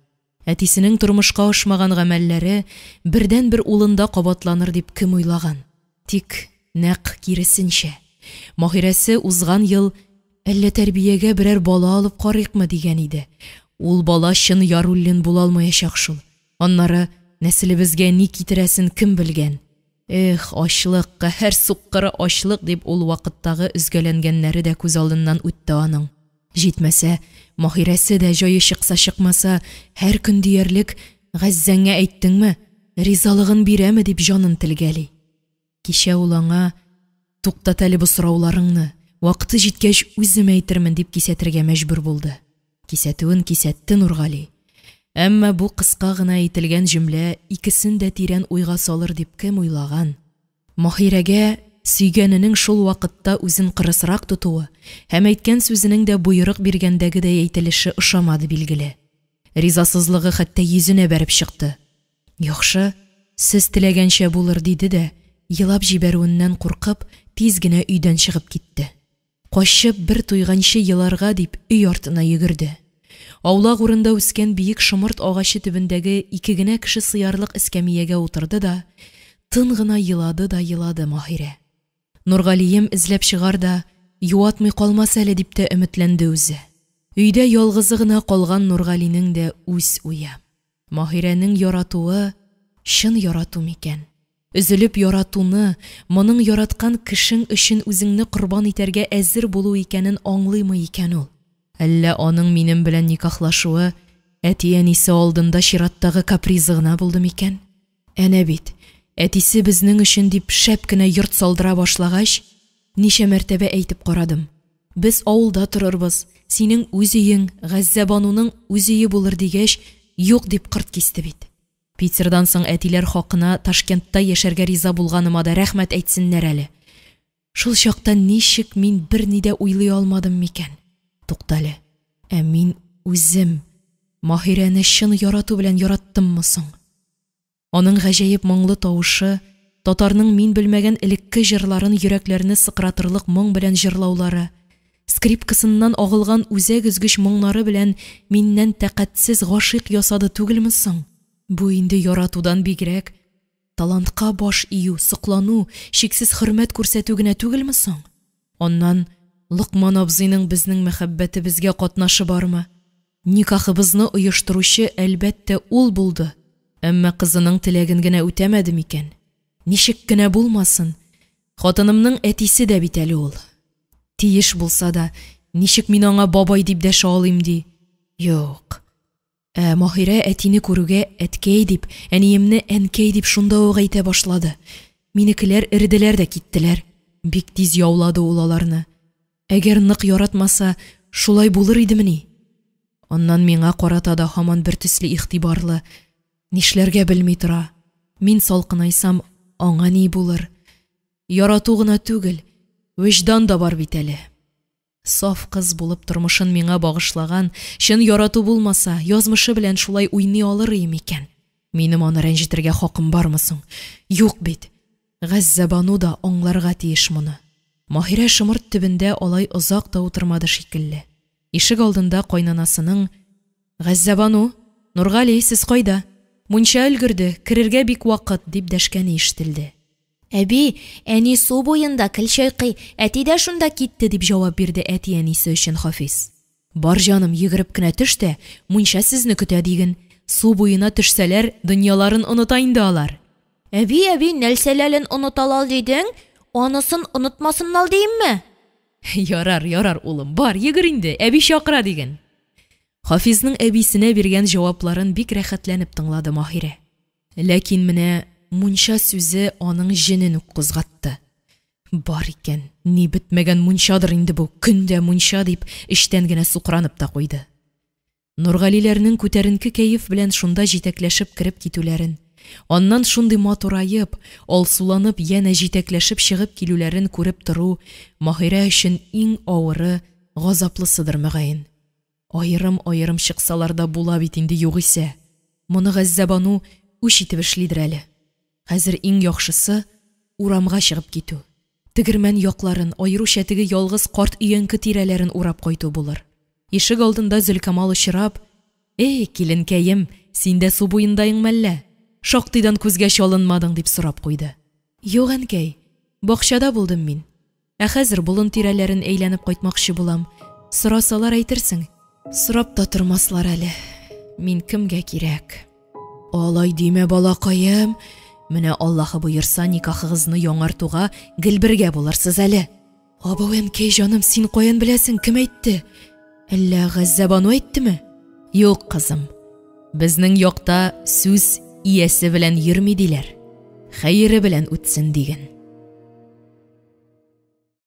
Әтисенең тормышка ашмаган гамәлләре бердәнбер улында кабатланыр дип кем уйлаган? Тик нәкъ киресенчә. Маһирәсе узган ел әллә тәрбиягә берәр бала алып карыйкмы дигән иде. Ул бала чын Яруллин була алмаячак шул. Аннары нәселебезгә ни китерәсен кем белгән? Эх, ачлык, каһәр суккыры ачлык, дип ул вакыттагы өзгәләнгәннәре дә күз алдыннан үтте аның. Җитмәсә, Маһирәсе дә җае чыкса чыкмаса, һәр көн диярлек «Газзәңә әйттеңме, ризалыгын бирәме?» дип җанын телгәли. Кичә ул аңа «Туктат әле бу сорауларыңны, вакыты җиткәч үзем әйтермен» дип кисәтергә мәҗбүр булды. Кисәтүен кисәтте Нургали. Әмма бу кыска гына әйтелгән җөмлә икесен дә тирән уйга салыр дип кем уйлаган? Маһирәгә сөйгәненең шул вакытта үзен кырысрак тотуы һәм әйткән сүзенең дә боерык биргәндәгедәй әйтелеше ошамады, билгеле. Ризасызлыгы хәтта йөзенә бәреп чыкты. «Яхшы, сез теләгәнчә булыр», – диде дә, елап җибәрүеннән куркып, тиз генә өйдән чыгып китте. Качып бер туйганчы еларга дип өй артына йөгерде. Аулак урында үскән биек шомырт агачы төбендәге ике генә кеше сыярлык эскәмиягә утырды да, тын гына елады да елады Маһирә. Нургалием эзләп чыгар да, юатмый калмас әле дип тә өметләнде үзе. Өйдә ялгызы гына калган Нургалинең дә үз уе. Маһирәнең яратуы чын ярату микән? Өзелеп яратуны, моның яраткан кешең өчен үзеңне корбан итәргә әзер булу икәнен аңлыймы икән ул? Әллә аның минем белән никахлашуы әти-әнисе алдында чираттагы капризы гына булды микән? Әнә бит, әтисе безнең өчен дип шәп кенә йорт салдыра башлагач, ничә мәртәбә әйтеп карадым. Без авылда торырбыз, синең үз өең, Газзәбануның үз өе булыр дигәч, юк дип кырт кисте бит. Питердан соң әтиләр хакына Ташкентта яшәргә риза булганыма да рәхмәт әйтсеннәр әле. Шул чакта ничек мин берни дә уйлый алмадым микән? Туктале, ә мин үзем Маһирәне чын ярату белән яраттыммы соң? Аның гаҗәеп моңлы тавышы, татарның мин белмәгән элекке җырларын йөрәкләрне сыкратырлык моң белән җырлаулары, скрипкасыннан агылган үзәк өзгеч моңнары белән миннән тәкатьсез гашыйк ясады түгелме соң? Бу инде яратудан бигрәк, талантка баш ию, соклану, чиксез хөрмәт күрсәтү генә түгелме соң? Аннан Локман абзыйның безнең мәхәббәтебезгә катнашы бармы? Никахыбызны оештыручы, әлбәттә, ул булды, әмма кызының теләген генә үтәмәде микән? Ничек кенә булмасын, хатынымның әтисе дә бит әле ул. Тиеш булса да, ничек мин аңа бабай дип дәшә алыйм ди? Юк. Ә Маһирә әтине күрүгә әткәй дип, әниемне әнкәй дип шунда ук әйтә башлады. Минекеләр эределәр дә киттеләр. Бик тиз яулады ул аларны. Әгәр нык яратмаса, шулай булыр идемени? Аннан миңа карата да һаман бертөсле игътибарлы. Нишләргә белми тора. Мин салкынайсам, аңа ни булыр? Ярату гына түгел, вөҗдан да бар бит әле. Саф кыз булып тормышын миңа багышлаган, чын ярату булмаса, язмышы белән шулай уйный алыр идем микән? Минем аны рәнҗетергә хакым бармы соң? Юк бит. Газзәбану да аңларга тиеш моны. Маһирә шомырт төбендә алай озак та утырмады шикелле. Ишек алдында кайнанасының «Газзәбану, Нургали, сез кайда? Мунча өлгерде, керергә бик вакыт», дип дәшкәне ишетелде. Әби, әни су буенда кел чайкый, әти дә шунда китте, дип җавап бирде әти-әнисе өчен Хафиз. Бар җаным, йөгереп кенә төш тә, мунча сезне көтә диген. Су буена төшсәләр, дөньяларын оныта инде алар. Әби, әби, нәрсәләрен оныталал дидең? Анысын онытмасыннал диимме? Ярар, ярар, улым, бар, йөгер инде, әби чакыра диген. Хафизның әбисенә биргән җавапларын бик рәхәтләнеп тыңлады Маһирә. Ләкин менә мунча сүзе аның җенен үк кузгатты. Бар икән, ни бетмәгән мунчадыр инде бу, көн дә мунча дип, эчтән генә сукранып та куйды. Нургалиләрнең күтәренке кәеф белән шунда җитәкләшеп кереп китүләрен, аннан шундый матураеп, алсуланып янә җитәкләшеп чыгып килүләрен күреп тору Маһирә өчен иң авыры, газаплысыдыр, мөгаен. Аерым-аерым чыксалар да була бит инде югыйсә. Моны Газзәбану үч итеп эшлидер әле. Хәзер иң яхшысы – урамга чыгып китү. Тегермән якларын, аеруча теге ялгыз карт өянке тирәләрен урап кайту булыр. Ишегалдында Зөлкамал очрап: «Эй, киленкәем, син дә су буендаең мәллә? Шактыйдан күзгә чалынмадың», – дип сорап куйды. «Юк, әнкәй, бакчада булдым мин. Ә хәзер болын тирәләрен әйләнеп кайтмакчы булам. Сорасалар әйтерсең. Сорап та тормаслар әле. Мин кемгә кирәк?» «Алай димә, балакаем. Менә Аллаһы боерса, никахыгызны яңартуга гел бергә булырсыз әле». «Абау, әнкәй, җаным, син каян беләсең, кем әйтте? Әллә Газзәбану әйттеме?» «Юк, кызым, безнең якта сүз иясе белән йөрми диләр. Хәере белән үтсен диген».